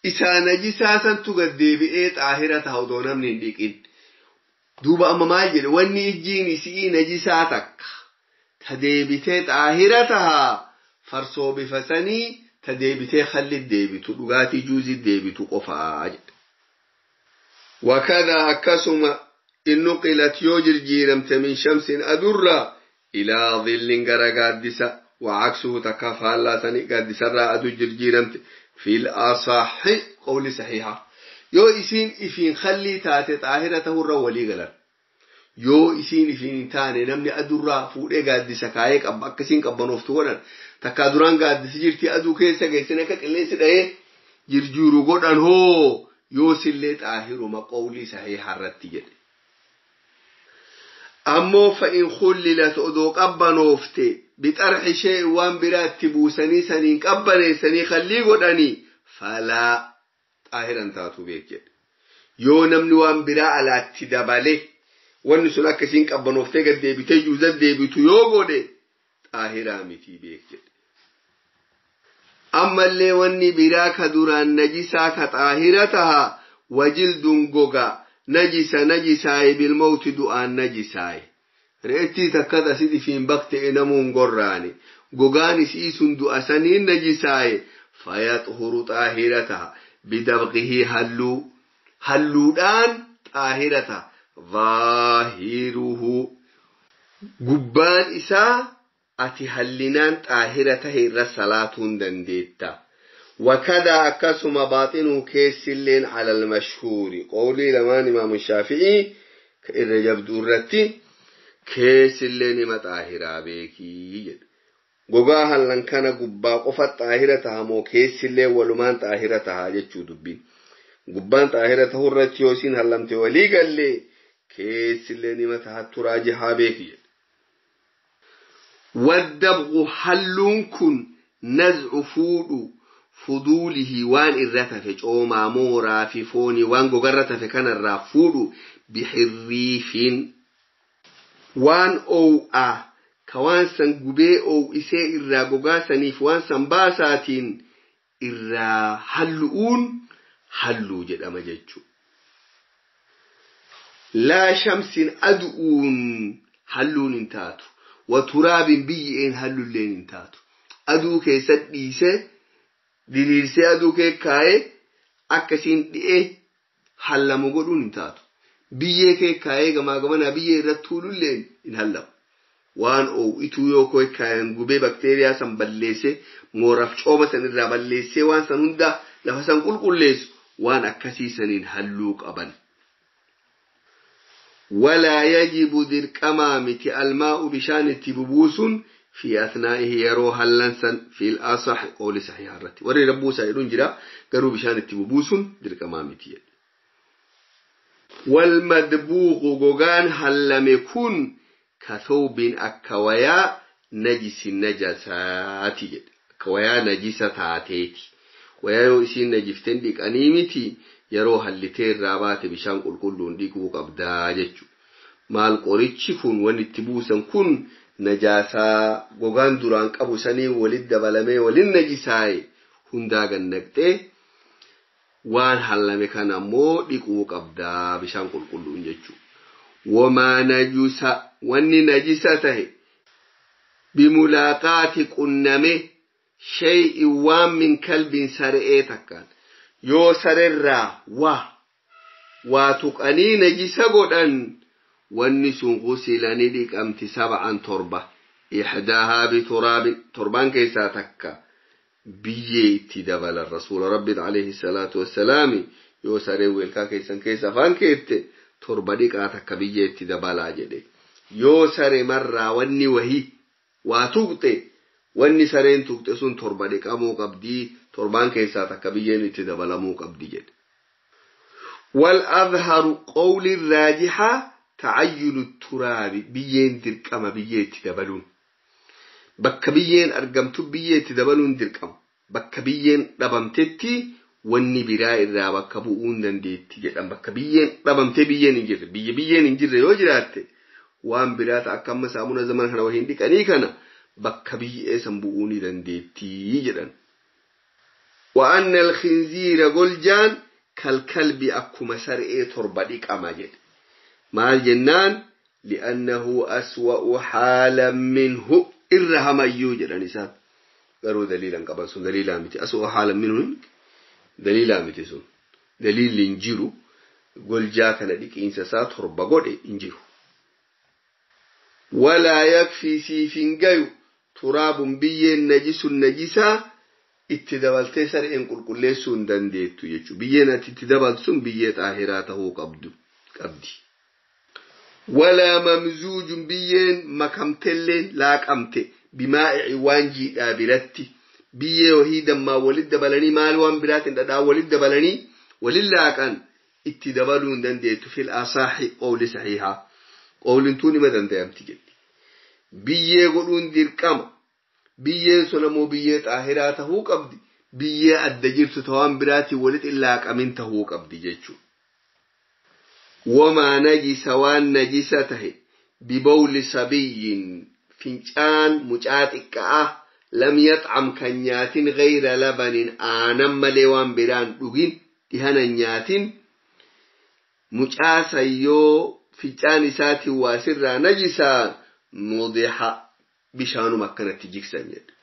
S1: Isaa najisaa santu gad deebi'ee xaahira ta'a odoo namni hin dhiqin. Duuba amma maal jedhe wanni ijjiin isii najisaa takka ta deebitee xaahira taha farsoo bifa sanii ta deebitee khalli deebitu dhugaatii juuzii deebitu qofaa jedhe. Wakadaa akkasuma in nuqilat yoo jirjiiramte min shamsin adurraa ilaa dhillin gara gaaddisa وعكسه تكافى الله سني قد سرى أدو جرجيرمت في الأصح قول صحيحة يو إسين إفين خلي تاتي طاهرته الرولي غلر يو إسين إفين تاني نمني أدو را فوري قد سكايك أب أكسين قبنوفتو ودن تكادران قد سجرتي أدو كيسا كيسنك اللي سدأي جرجورو قدن هو يو سلي طاهر ما قولي صحيحة رتجد أمو فإن خللت أدو قبنوفتي بطرح شيء وان برات بوسني سنين قبني سني خلي قدني فلا طاهرا تاتو بيك يو نمني وان برا على اتدبالي وان سن اكسين قبنوفتي قد ديبتي جوزت ديبتو يو قدي طاهرا متي بيك. أما اللي واني برا كدران نجسا كطاهرتها وجلد غوغا نجس نجساي بالموت دعان نجساي re'ettii takkat asit ifiin bakte'e namuun gorraane gogaan isii sun du'a saniin najisaaye fayaxhuru xaahira taha bidabqihi halluu halluudhaan xaahira taha zaahiruhu gubbaan isaa ati hallinaan xaahira tahe irra salaatuun dandeetta. وكذا أكسم باطنه كيسلين على المشهور قولي لمان إمام الشافعي الرجب درتي keessillee nima xaahiraa beekii jedhe. Gogaa hallan kana gubbaa qofa xaahira taha moo keessillee walumaan xaahira tahaa jechuu dubbiin. Gubbaan xaahira tahurratti yoo isiin hallamte walii gallee keessillee nima tahattu raajihaa beeki jedhe. Waddabqu halluun kun naz'u fuudhu fuduulihi waan irra tafe coomaa mooraa fi foonii waan gogarra tafe kanarraa fuudhu bixirriifiin waan oow'aa ka waan san gubee oow'isee irraa gogaa saniif waan san baasaatiin irraa hallu'uun halluu jedhama jechuudha. Laa shamsin adu'uun halluun hin taatu. Waturaabin biyyi'een hallulleen hin taatu. Aduu keessatti dhiisee diriirsee aduu kee kaa'ee akkasiin dhi'ee hallamu godhuun hin taatu. Biyyee kee kaayee gamaa gamanaa biyyee irratti tuulullee hin hallamu. Waan oowituu yoo kee kaayan gubee bakteeriyaa san balleessee mooraaf cooma san irraa balleessee waan san hunda lafa san qulqulleessu waan akkasii saniin halluu qaban. Walaa yajibu dirqamaa miti almaa'u bishaan itti bubuusun fi asnaa'ihi yeroo hallan san fi al-asah qawli sahiha irratti. Warri rabbuusaa jedhuun jira garuu bishaan itti bubuusun dirqamaa miti jedhe. والمدبوغ غوغان هلم كن كثوب أكويا نجس نجساتي كويا نجسة تاتيتي ويا يوسين نجفتن ديك أنيمتي يرو هلتين رابات بشان قل كلون ديك وقبدا جتشو مال قريتش كن ونتبوسا كن نجاسا غوغان دران قبو سني ولد بلمي ولن نجساي هنداغ النكتة waan hallame kana ammoo dhiquu qabdaa bishaan qulqulluun jechuudha. Wamaa najusa wanni najisa tahe bimulaaqaati qunname shay'in waan min kalbin sare'ee takkaan yoo sarerraa waa tuqanii najisa godhan wanni sun qusila ni dhiqamti 7 7 ixdaahaa bituraabin torbaan keessaa takka. Biyyee itti dabalan rasuula rabbi alayhi salaatu wassalaami yoo saree weelkaa keessan keessa afaan keette torba dhiqaa takka biyyee itti dabalaa jedhe. Yoo saree marraa wanni wahii waa tuqxe wanni sareen tuqxe sun torba dhiqamuu qabdii torbaan keessaa takka biyyeen itti dabalamuu qabdi jedhe. Wal azharu qawli raajihaa tacayyunu turaabi biyyeen dirqama biyyee itti dabaluun. Bakka biyyeen argamtu biyyee itti dabaluun dirqama. Bakka biyyeen dhabamtetti wanni biraa irraa bakka bu'uun dandeetti jedhan. Bakka biyyeen dhabamtee biyyeen hin jirre. Biyya biyyeen hin jirre yoo jiraatte waan biraa ta'a akka amma saamuna zaman kana wahiin dhiqanii kana bakka biyyee san bu'uu ni dandeetti jedhan. Wa'anna alkhinziira goljaan kalkalbi akkuma sar'ee torba dhiqama jedhe. Maal jennaan li'annahu aswa'u haalan minhu irra hamayyuu jedhan isaan. Garuu daliilan qaban sun daliilaa miti. Aswa'u haalan minhu daliilaa miti sun. Daliilli hin jiru. Goljaa kana dhiqiinsa isaa 7 godhe hin jiru. Walaa yakfii siif hin gayu turaabun biyyeen najisun najisaa itti dabaltee sareen qulqulleessuu hin dandeettu jechuudha. Biyyeen ati itti dabaltu sun biyyee xaahiraa tahuu qabdi. Walaa mamzuujun biyyeen makamtelleen laaqamte bimaa'ici waan jiidhaa biratti biyyee wahii dammaa walit dabalanii maal waan biraatiin dhadhaa walit dabalanii walin laaqan itti dabaluu hin dandeettu fil asaahi qawli sahiihaa. Qawlintuun ima danda'amti jedhi. Biyyee godhuun dirqama. Biyyeen sun ammoo biyyee xaahiraa tahuu qabdi. Biyyee adda jirtu tawaan biraatiin walit hin laaqamin tahuu qabdi jechuudha. Wamaa najisa waan najisa tahe bibawli sabiyyin fincaan mucaa xiqqaa lam yaxcam kan nyaatin gayra labanin aanan malee waan biraan dhugin dhihanan nyaatin mucaa sayyoo fincaan isaatiin waa sirraa najisaa nudiha bishaanuma akkanatti jigsan jedhe.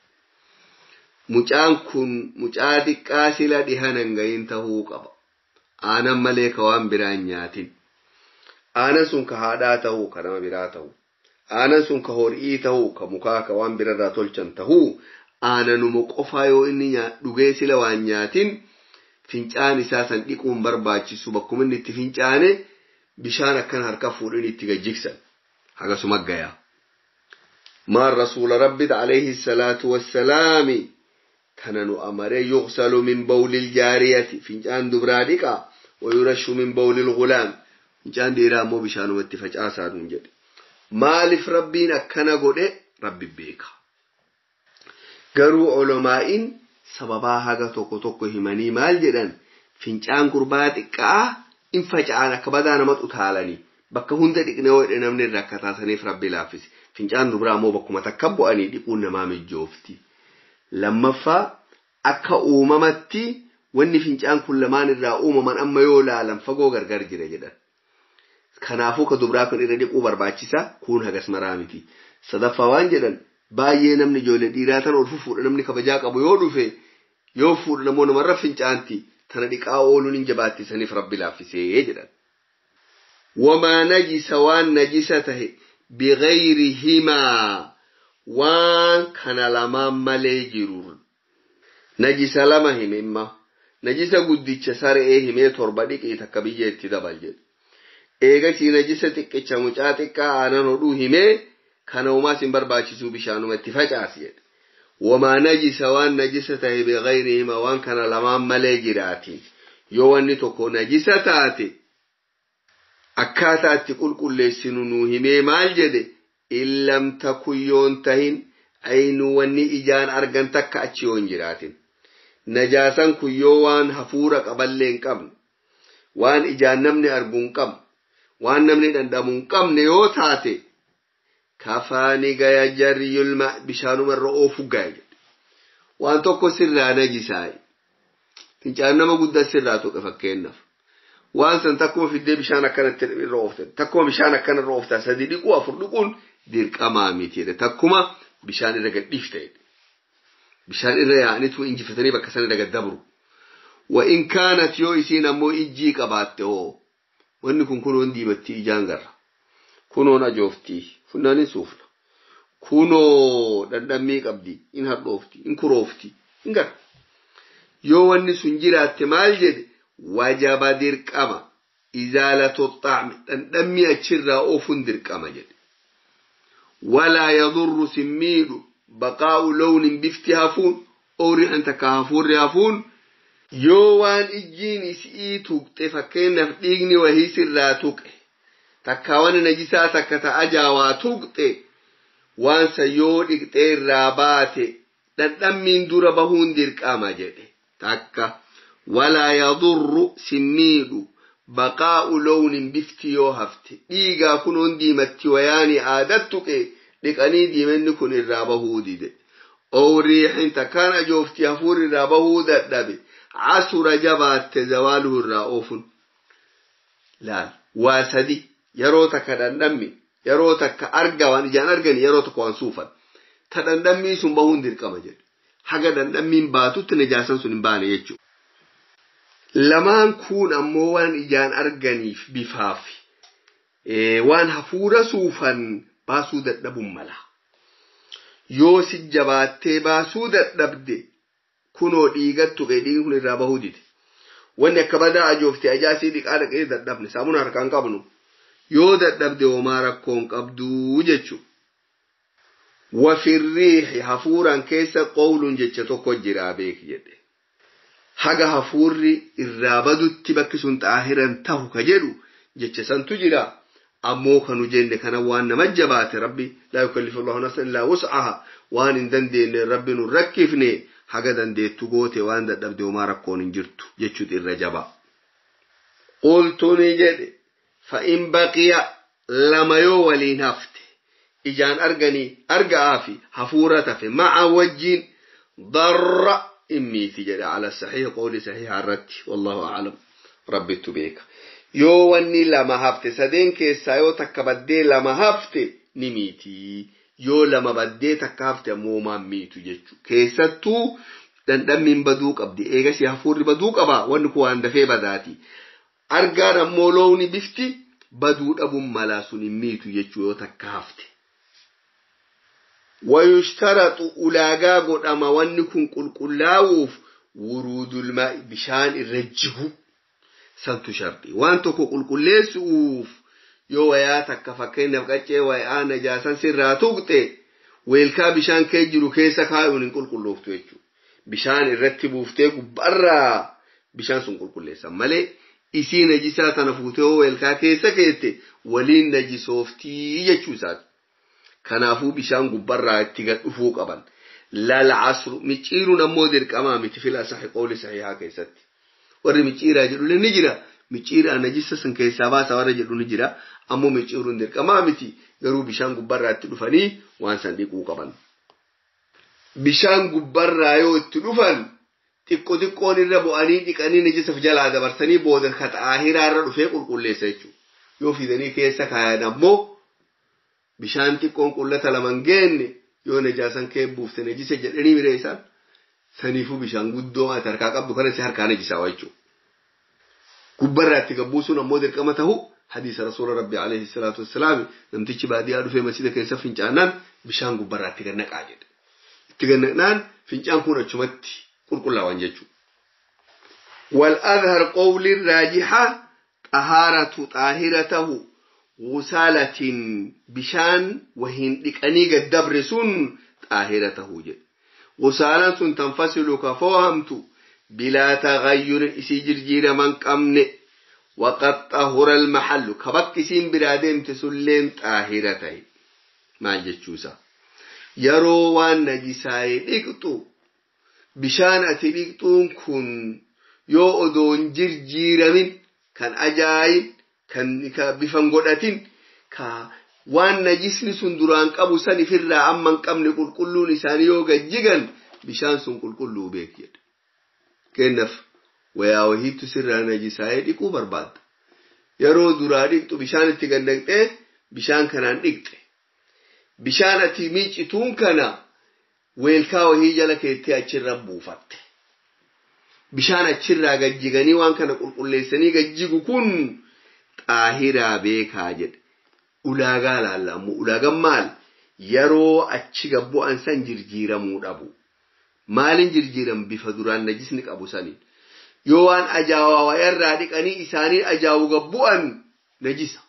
S1: Mucaan kun mucaa xiqqaa sila dhihanan gahin tahuu qaba. Aanan malee ka waan biraan nyaatin. Aanan sun ka haadhaa tahuu ka nama biraa tahuu. Aanan sun ka horii tahuu ka mukaa ka waan birarraa tolchan tahuu. Aananuma qofaa yoo inni dhugee sila waan nyaatin fincaan isaa san dhiquun barbaachisu bakkuma inni itti fincaane bishaan akkan harka fuudhin itti gajjigsan. Hagasuma gayaa. Maan rasuula rabbi alayhi salaatu wassalaami kana nu amare yughsalu min bawlil jaariyati fincaan dubraa dhiqaa wa yurashu min bawlil gulaam fincaan dhiiraa immoo bishaanuma itti facaasaa nuun jedhe. Maaliif rabbiin akkana godhe rabbi beeka. Garuu olomaa'iin sababaa haga tokko tokko himanii maal jedhan fincaan gurbaa xiqqaa in faca'an akka badaa nama utaalanii bakka hunda dhiqnee yoo jedhe namni irra akka taasaniif rabbi laaffise. Fincaan dubraa immoo bakkuma takka bu'anii dhiquun namaa mijoofti. Lammaffaa akka uumamatti wanni fincaan kun lamaan irraa uumaman amma yoo laalan fagoo gargar jira jedhan. Kanaafuu ka dubraa kun irra dhiquu barbaachisa kun hagas maraa miti. Sadaffaa waan jedhan baay'ee namni ijoollee dhiiraa tan ol fufuudha namni kabajaa qabu yoo dhufe yoo fuudha namoonni namarra fincaanti tana dhiqaa ooluun hin jabaattisaniif rabbi laaffisee jedhan. Wamaa najisa waan najisa tahe bighayrihimaa waan kana lamaan malee jiru. Najisa lama hime imma. Najisa guddicha saree himee 7 dhiqii takka biyya itti dabal jedhe. Eegasii najisa xiqqicha mucaa xiqqaa aanan hodhuu himee kana uumaas hin barbaachisu bishaanuma itti facaasi jedhe. Wamaa najisa waan najisa tahe bighayrihimaa waan kana lamaan malee jiraatiin. Yoo wanni tokko najisa taate akkaataa itti qulqulleessinu nuu himee maal jedhe illam takun yoon tahin aynu wanni ijaan argan takka achi yoo hin jiraatin. Najaasan kun yoo waan hafuura qaballee hin qabne, waan ijaan namni argu hin qabne, waan namni dhandhamu hin qabne yoo taate kafaani gaya jarriyul ma bishaanuma irra oofu gaya jedhe. Waan tokko sirraa najisaayi. Fincaan nama guddaa sirraa tuqe fakkeenyaaf. Waan san takkuma fiddee bishaan akkanatti irra oofte takkuma bishaan akkana irra oofta 3 dhiquu 4 dhiquun dirqamaa miti jedhe. Takkuma bishaan irra gadhiifte jedhe. Bishaan irra yaa'anitu injifatanii bakka sana irra gaddabru. Wa in kaanat yoo isiin ammoo ijjii qabaatte hoo wanni kun kunoon diimatti ijaan garra. Kunoon ajoofti funnaan hin suufna. Kunoo dhandhammii qabdi in hadhoofti in kuroofti in garra. Yoo wanni sun jiraatte maal jedhe wajaba dirqama izaalatu xaami dhandhammii achirraa oofuun dirqama jedhe. Walaa yadurru simmiidhu baqaa'u lawnin bifti hafuun oorixan takka hafuurri hafuun yoo waan ijjiin isii tuqxe fakkeenyaaf dhiigni wahii sirraa tuqe takka waan najisaa takka ta'a jaawaa tuqxe waan san yoo dhiqxee irraa baate dhandhammiin dura bahuun dirqama jedhe takka. Walaa yadurru simmiidhu baqaa'u lawnin bifti yoo hafte dhiigaa kunoon diimatti wayaani aadat tuqe dhiqanii diimanni kun irraa bahuu dide. Ooriixin takkaan ajoofti hafuur irraa bahuu dadhabe asura jabaatte zawaaluhu irraa oofun. Laal waa sadi yeroo takka dhandhammi yeroo takka arga waan ijaan argani yeroo tokko waan suufan. Ta dhandhammii sun bahuun dirqama jedhe. Haga dhandhammiin baatutti najaasan sun hin baane jechuudha. Lamaan kun ammoo waan ijaan arganiif bifaaf waan hafuura suufan baasuu dadhabuun mala. Yoo si jabaattee baasuu dadhabde kunoo dhiigattu dhiigni kun irraa bahuu dide. Wanni akka badaa ajoofte ajaasii dhiqaa dhaqee dadhabne saamuna harkaan qabnu. Yoo dadhabde homaa rakkoon qabduu jechuudha. Wafirriixi hafuuraan keessa qowluun jecha tokko jiraa beeki jedhe. Haga hafuurri irraa badutti bakki sun xaahiran tahu ka jedhu jecha santu jira. Ammoo kanu jenne kana waan nama jabaate rabbi laa yukallifu Allahu nafsan illaa wus'aha waan hin dandeenye rabbi nu rakkifne haga dandeettu goote waan dadhabde homaa rakkoon hin jirtu jechuutu irra jaba. Qultu ni jedhe fa'in baqiya lama yoo waliin hafte ijaan arganii arga'aa fi hafuura tafe ma'a wajjiin darra immiiti jedhe ala saxiihi qawli saxiiha irratti wallahu a'lam rabbittu beeka. Yoo wanni lama hafte sadeen keessaa yoo takka baddee lama hafte ni miiti. Yoo lama baddee takka hafte ammoo maan miitu jechuudha. Keessattuu dhandhammiin baduu qabdi. Eegas hafuurri baduu qaba. Wanni kun waan dafee badaati. Argaan ammoo loowni bifti baduu dhabuun malaa sun hin miitu jechuudha yoo takka hafte. Wayushtaratu ulaagaa godhama wanni kun qulqullaa'uuf wuruudul maa'i bishaan irra jigu. Santu sharxi waan tokko qulqulleessuuf yoo wayaa takka fakkeenyaaf qaccee wayaa najaasan sirraa tuqxe weelkaa bishaan kee jiru keessa kaayuun hin qulqullooftu jechuudha. Bishaan irratti buuftee gubbaarraa bishaan sun qulqulleessan malee isii najisaa tana fuutee yoo weelkaa keessa keette waliin najisooftii jechuu isaati. Kanaafuu bishaan gubbaarraa itti gad dhufuu qaban. Lal asru micciiruun ammoo dirqamaa miti fila sahi qawli sahihaa keessatti. Warri micciiraa jedhullee ni jira. Micciiraa najisa san keessaa baasa warra jedhu ni jira. Ammoo micciiruun dirqamaa miti. Garuu bishaan gubbarraa itti dhufanii waan san dhiquu qaban. Bishaan gubbarraa yoo itti dhufan xiqqo xiqqoon irra bu'anii dhiqanii najisaf jalaa dabarsanii booda ka xaahiraa irra dhufee qulqulleessa jechuudha. Yoo fidanii keessa kaayan ammoo bishaan xiqqoon qullata lama hin geenne yoo najaasan kee buufte najisa jedhanii mire isaan. Saniifuu bishaan guddoo ati harkaa qabdu kana si harkaa najisaa jechuudha. Gubbarraa itti gabbuusuun ammoo dirqama tahu hadiisa rasuula rabbi alayhi salaatu wassalaam namtichi baadiyyaa dhufee masjida keessa fincaanaan bishaan gubbarraa itti gad naqaa jedhe. Itti gad naqnaan fincaan kun achumatti qulqullaa'an jechuudha. Wal adhar qawli raajiha xahaaratu xaahira tahu wusaalatiin bishaan wahiin dhiqanii gad dabre sun xaahira tahuu jedhe. Wusaalaan sun tanfasilu ka foohamtu bilaa taghayyurin isii jirjiiraman qabne waqad xahura almahallu ka bakki isiin biraa deemte sunilleen xaahira tahe. Maal jechuusa? Yeroo waan najisaa'ee dhiqxu bishaan ati dhiqxuun kun yoo odoon jirjiiramin kan ajaa'in kan bifan godhatin ka waan najisni sun duraan qabu san ifirraa amma hin qabne qulqulluun isaanii yoo gajjigan bishaan sun qulqulluu beek jedhe. Kennaaf wayaa wahiitu sirraa najisaa'ee dhiquu barbaadda. Yeroo duraa dhiqxu bishaan itti gad naqxee bishaan kanaan dhiqxe. Bishaan ati miicituun kana weelkaa wahii jala keettee achirra buufatte. Bishaan achirraa gajjiganii waan kana qulqulleessanii gajjigu kun xaahiraa beekaa jedhe. Ulaagaa laallamu. Ulaagaan maal? Yeroo achi gabbu'an san jirjiiramuu dhabu. Maalin jirjiiran bifa duraan najisni qabu saniin. Yoo waan ajaa'aa wayarraa dhiqanii isaanii ajaa'u gabbu'an najisa.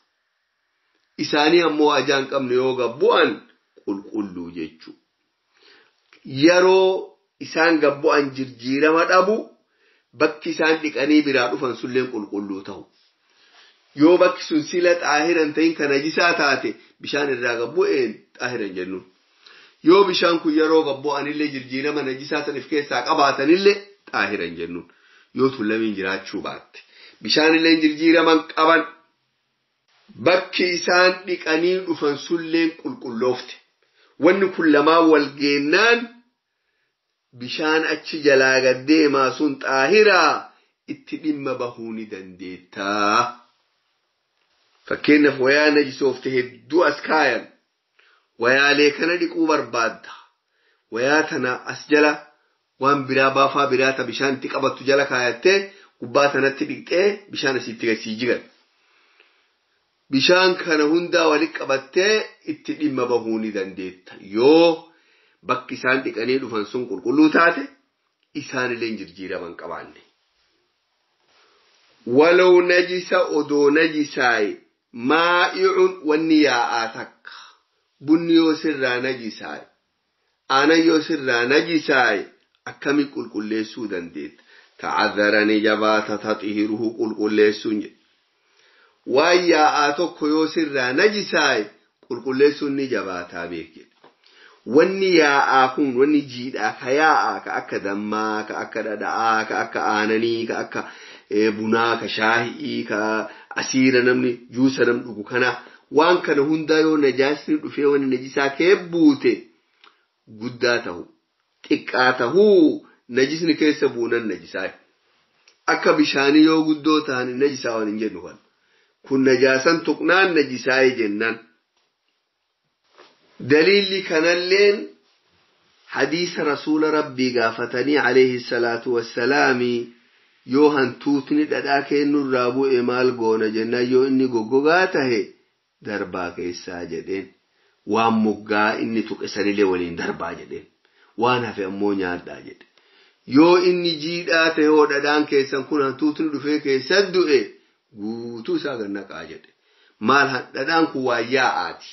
S1: Isaanii ammoo ajaa hin qabne yoo gabbu'an qulqulluu jechuudha. Yeroo isaan gabbu'an jirjiirama dhabu bakki isaan dhiqanii biraa dhufan sunillee qulqulluu ta'u. Yoo bakki sun sila xaahiran ta'in kan najisaa taate bishaan irraa gabbu'een xaahiran jennuun. Yoo bishaan kun yeroo gabbu'anillee jirjiirama najisaa san if keessaa qabaatanillee xaahiran jennuun. Yoo tun lamiin jiraachuu baatte. Bishaanillee jirjiiraman qaban bakki isaan dhiqanii dhufan sunillee qulqulloofte. Wanni kun lamaan wal geennaan bishaan achi jalaa gad deemaa sun xaahiraa itti dhimma bahuu ni dandeettaa. Fakkeenyaaf wayaa najisoofte hedduu as kaayan wayaalee kana dhiquu barbaadda. Wayaa tana as jala waan biraa baafaa biraa ta bishaan itti qabattu jala kaayattee Gubbaa sanatti dhiqxee bishaan asitti gasii jigan. Bishaan kana hundaa walitti qabattee itti dhimma bahuu ni dandeetta. Yoo bakki isaan dhiqanii dhufan sun qulqulluu taate isaanillee jijjiiraman qabaanne. Walaw najisa odoo najisaaye maa'icun wanni yaa'aa takka bunni yoo sirraa najisaaye aanan yoo sirraa najisaaye akkami qulqulleessuu dandeetta. Ta'azzara ni jabaata taxihiruhu qulqulleessuun jedhe. Waan yaa'aa tokko yoo sirraa najisaaye qulqulleessuun ni jabaataa beek jedhe. Wanni yaa'aa kun wanni jiidhaa ka yaa'aa ka akka dammaa ka akka dhadha'aa ka akka aananii ka akka bunaa ka shaahii ka asiira namni juusa nam dhugu kana waan kana hundaa yoo najaasni dhufee wanni najisaa kee buute guddaa tahu xiqqaa tahuu najisni keessa buunan najisaa akka bishaanii yoo guddoo ta'an najisaa waan hin jennu kan kun najaasan tuqnaan najisaa jennaan. Daliilli kanalleen hadiisa rasuula rabbii gaafatanii alayhi salaatu wassalaami yoo hantuutni dhadhaa kennurraa bu'e maal goona jennaan yoo inni goggogaa tahe darbaa keessaa jedheen waan moggaa inni tuqe sanillee waliin darbaa jedheen waan hafe ammoo nyaadhaa jedhe. Yoo inni jiidhaa ta'e hoo dhadhaan keessan kun hantuutni dhufee keessa du'e guutuu isaa gannaqaa jedhe. Maal dhadhaan kun waan yaa'aati.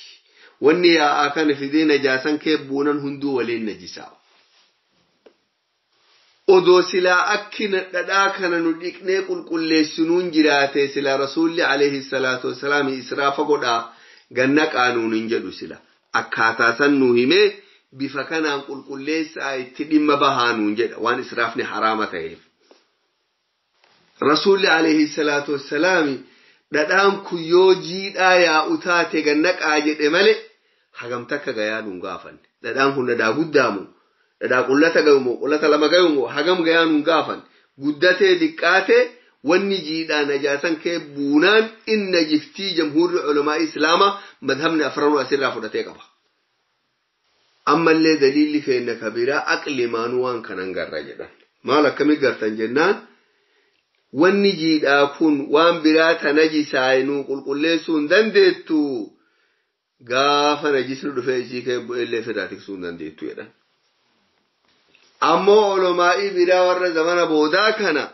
S1: Wanni yaa'aa kana fidee najaasan kee buunan hunduu waliin najisaa. Odoo silaa akki dhadhaa kana nu dhiqnee qulqulleessinuun jiraate silaa rasuulli alayhi salaatu wassalaam israafa godhaa gannaqaa nuun hin jedhu sila. Akkaataa san nu himee bifa kanaan qulqulleessaa itti dhimma bahaa nuun jedha waan israafni haraama ta'eef. Rasuulli alayhi salaatu wassalaam dhadhaan kun yoo jiidhaa yaa'u taate gannaqaa jedhe malee hagam takka gayaa nuun gaafanne. Dhadhaan kun dhadhaa guddaamu dhadhaa qullata gayumoo qullata lama gayumoo hagam gayaa nuun gaafanne. Guddatee diqqaatee wanni jiidhaa najaasan kee buunaan inna jiftii jamhuurri culamaa islaamaa madhabni afranuu asirraa fudhatee qaba. Ammallee daliilli keenya kabiraa aqlimaanuu waan kanan garra jedhan. Maal akkamii gartan jennaan wanni jiidhaa kun waan biraa ta najisaa nuu qulqulleessuu hin dandeettu gaafa najisni dhufee isii kee bu'ellee ofirraa tiksuu hin dandeettu jedhan. Ammoo olomaa'ii biraa warra zamana boodaa kana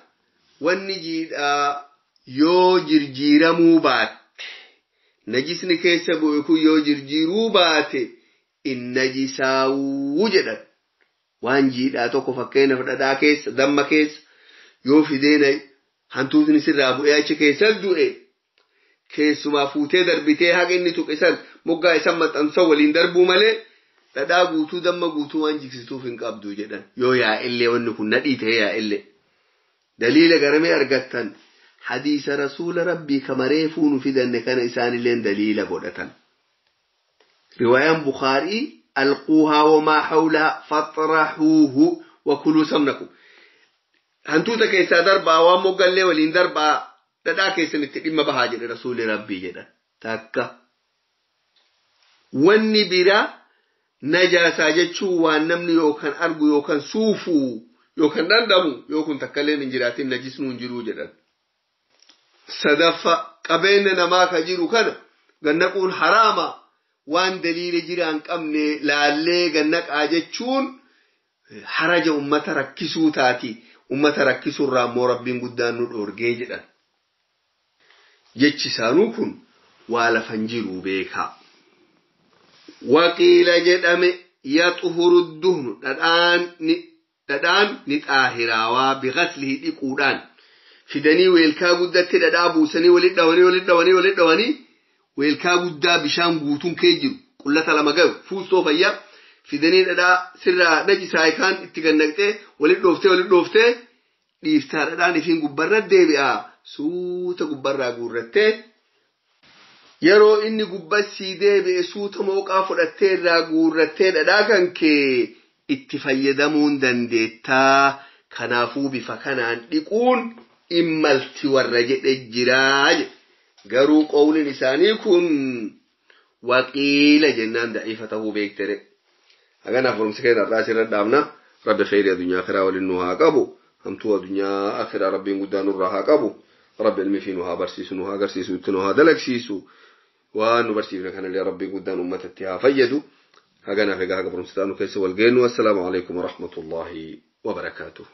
S1: wanni jiidhaa yoo jirjiiramuu baatte najisni keessa bu'e kun yoo jirjiiruu baate innajisaawuu jedhan. Waan jiidhaa tokko fakkeenyaaf dhadhaa keessa damma keessa yoo fidee hantuutni sirraa bu'ee achi keessa du'e keessumaa fuutee darbitee haqa inni tuqe san moggaa isan maxxansa waliin darbuu malee dhadhaa guutuu damma guutuu waan jigsituuf hin qabdu jedhan yoo yaa'ellee wanni kun nadhii ta'e yaa'ellee. Daliila garamee argattan hadiisa rasuula rabbii kamaree fuunu fidanne kana isaanilleen daliila godhatan. Riwaayaan Bukaarii alquuhaa wamaa hawlahaa faxraxuuhu wa kuluu samnakum. Hantuuta keessaa darbaa waan moggallee waliin darbaa dhadhaa keessan itti dhimma bahaa jedhe rasuulli rabbii jedhan. Takka. Wanni biraa najaasaa jechuun waan namni yookaan argu yookaan suufuu yookaan dhandhamu yookaan takkalleen hin jiraatin najisnuu hin jiruu jedhan. Sadaffa qabeenya namaa ka jiru kana gannaquun haraama waan daliila jiraan qabne laallee gannaqaa jechuun haraja ummata rakkisuu taati. Ummata rakkisuurraa immoo rabbiin guddaan nu dhoorgee jedhan. Jechi isaanuu kun waa lafan jiruu beekaa. Waqiila jedhame yaxuhuru duhnu dhadhaan ni xaahiraawaa biqaslihi dhiquudhaan fidanii weelkaa guddatti dhadhaa buusanii walitti dhawanii walitti dhawanii walitti dhawanii weelkaa guddaa bishaan guutuun kee jiru qullata lama gahu fuustoo fayyaa fidanii dhadhaa sirraa najisaa kaan itti gannaqxee walitti dhooftee walitti dhooftee dhiiftaa dhadhaan ifiin gubbarra deebi'a suuta gubbarraa guurrattee yeroo inni gubbassii deebi'e suuta mooqaa fudhattee irraa guurrattee dhadhaa kan kee itti fayyadamuun dandeettaa kanaafuu bifa kanaan dhiquun immalti warra jedhe jiraa jedhe garuu qowliin isaanii kun waqiila jennaan da'iifa ta'uu beektere. Haganaaf barumsa keenya irraa asirra dhaabna. Rabbi kheyrii addunyaa kiraa waliin nu haa qabu. Hamtuu addunyaa akhiraa Rabbiin guddaa nurraa haa qabu. Rabbi ilmi fi nu haa barsiisu, nu haa agarsiisu, itti nu haa dalagsiisu. Waan nu barsiifne kanallee Rabbiin guddaan uummatatti haa fayyadu. Haganaaf egaa haga barumsa nu keessa wal geennu. Assalaamu alaikum warahmatullaahi wabarakaatuh.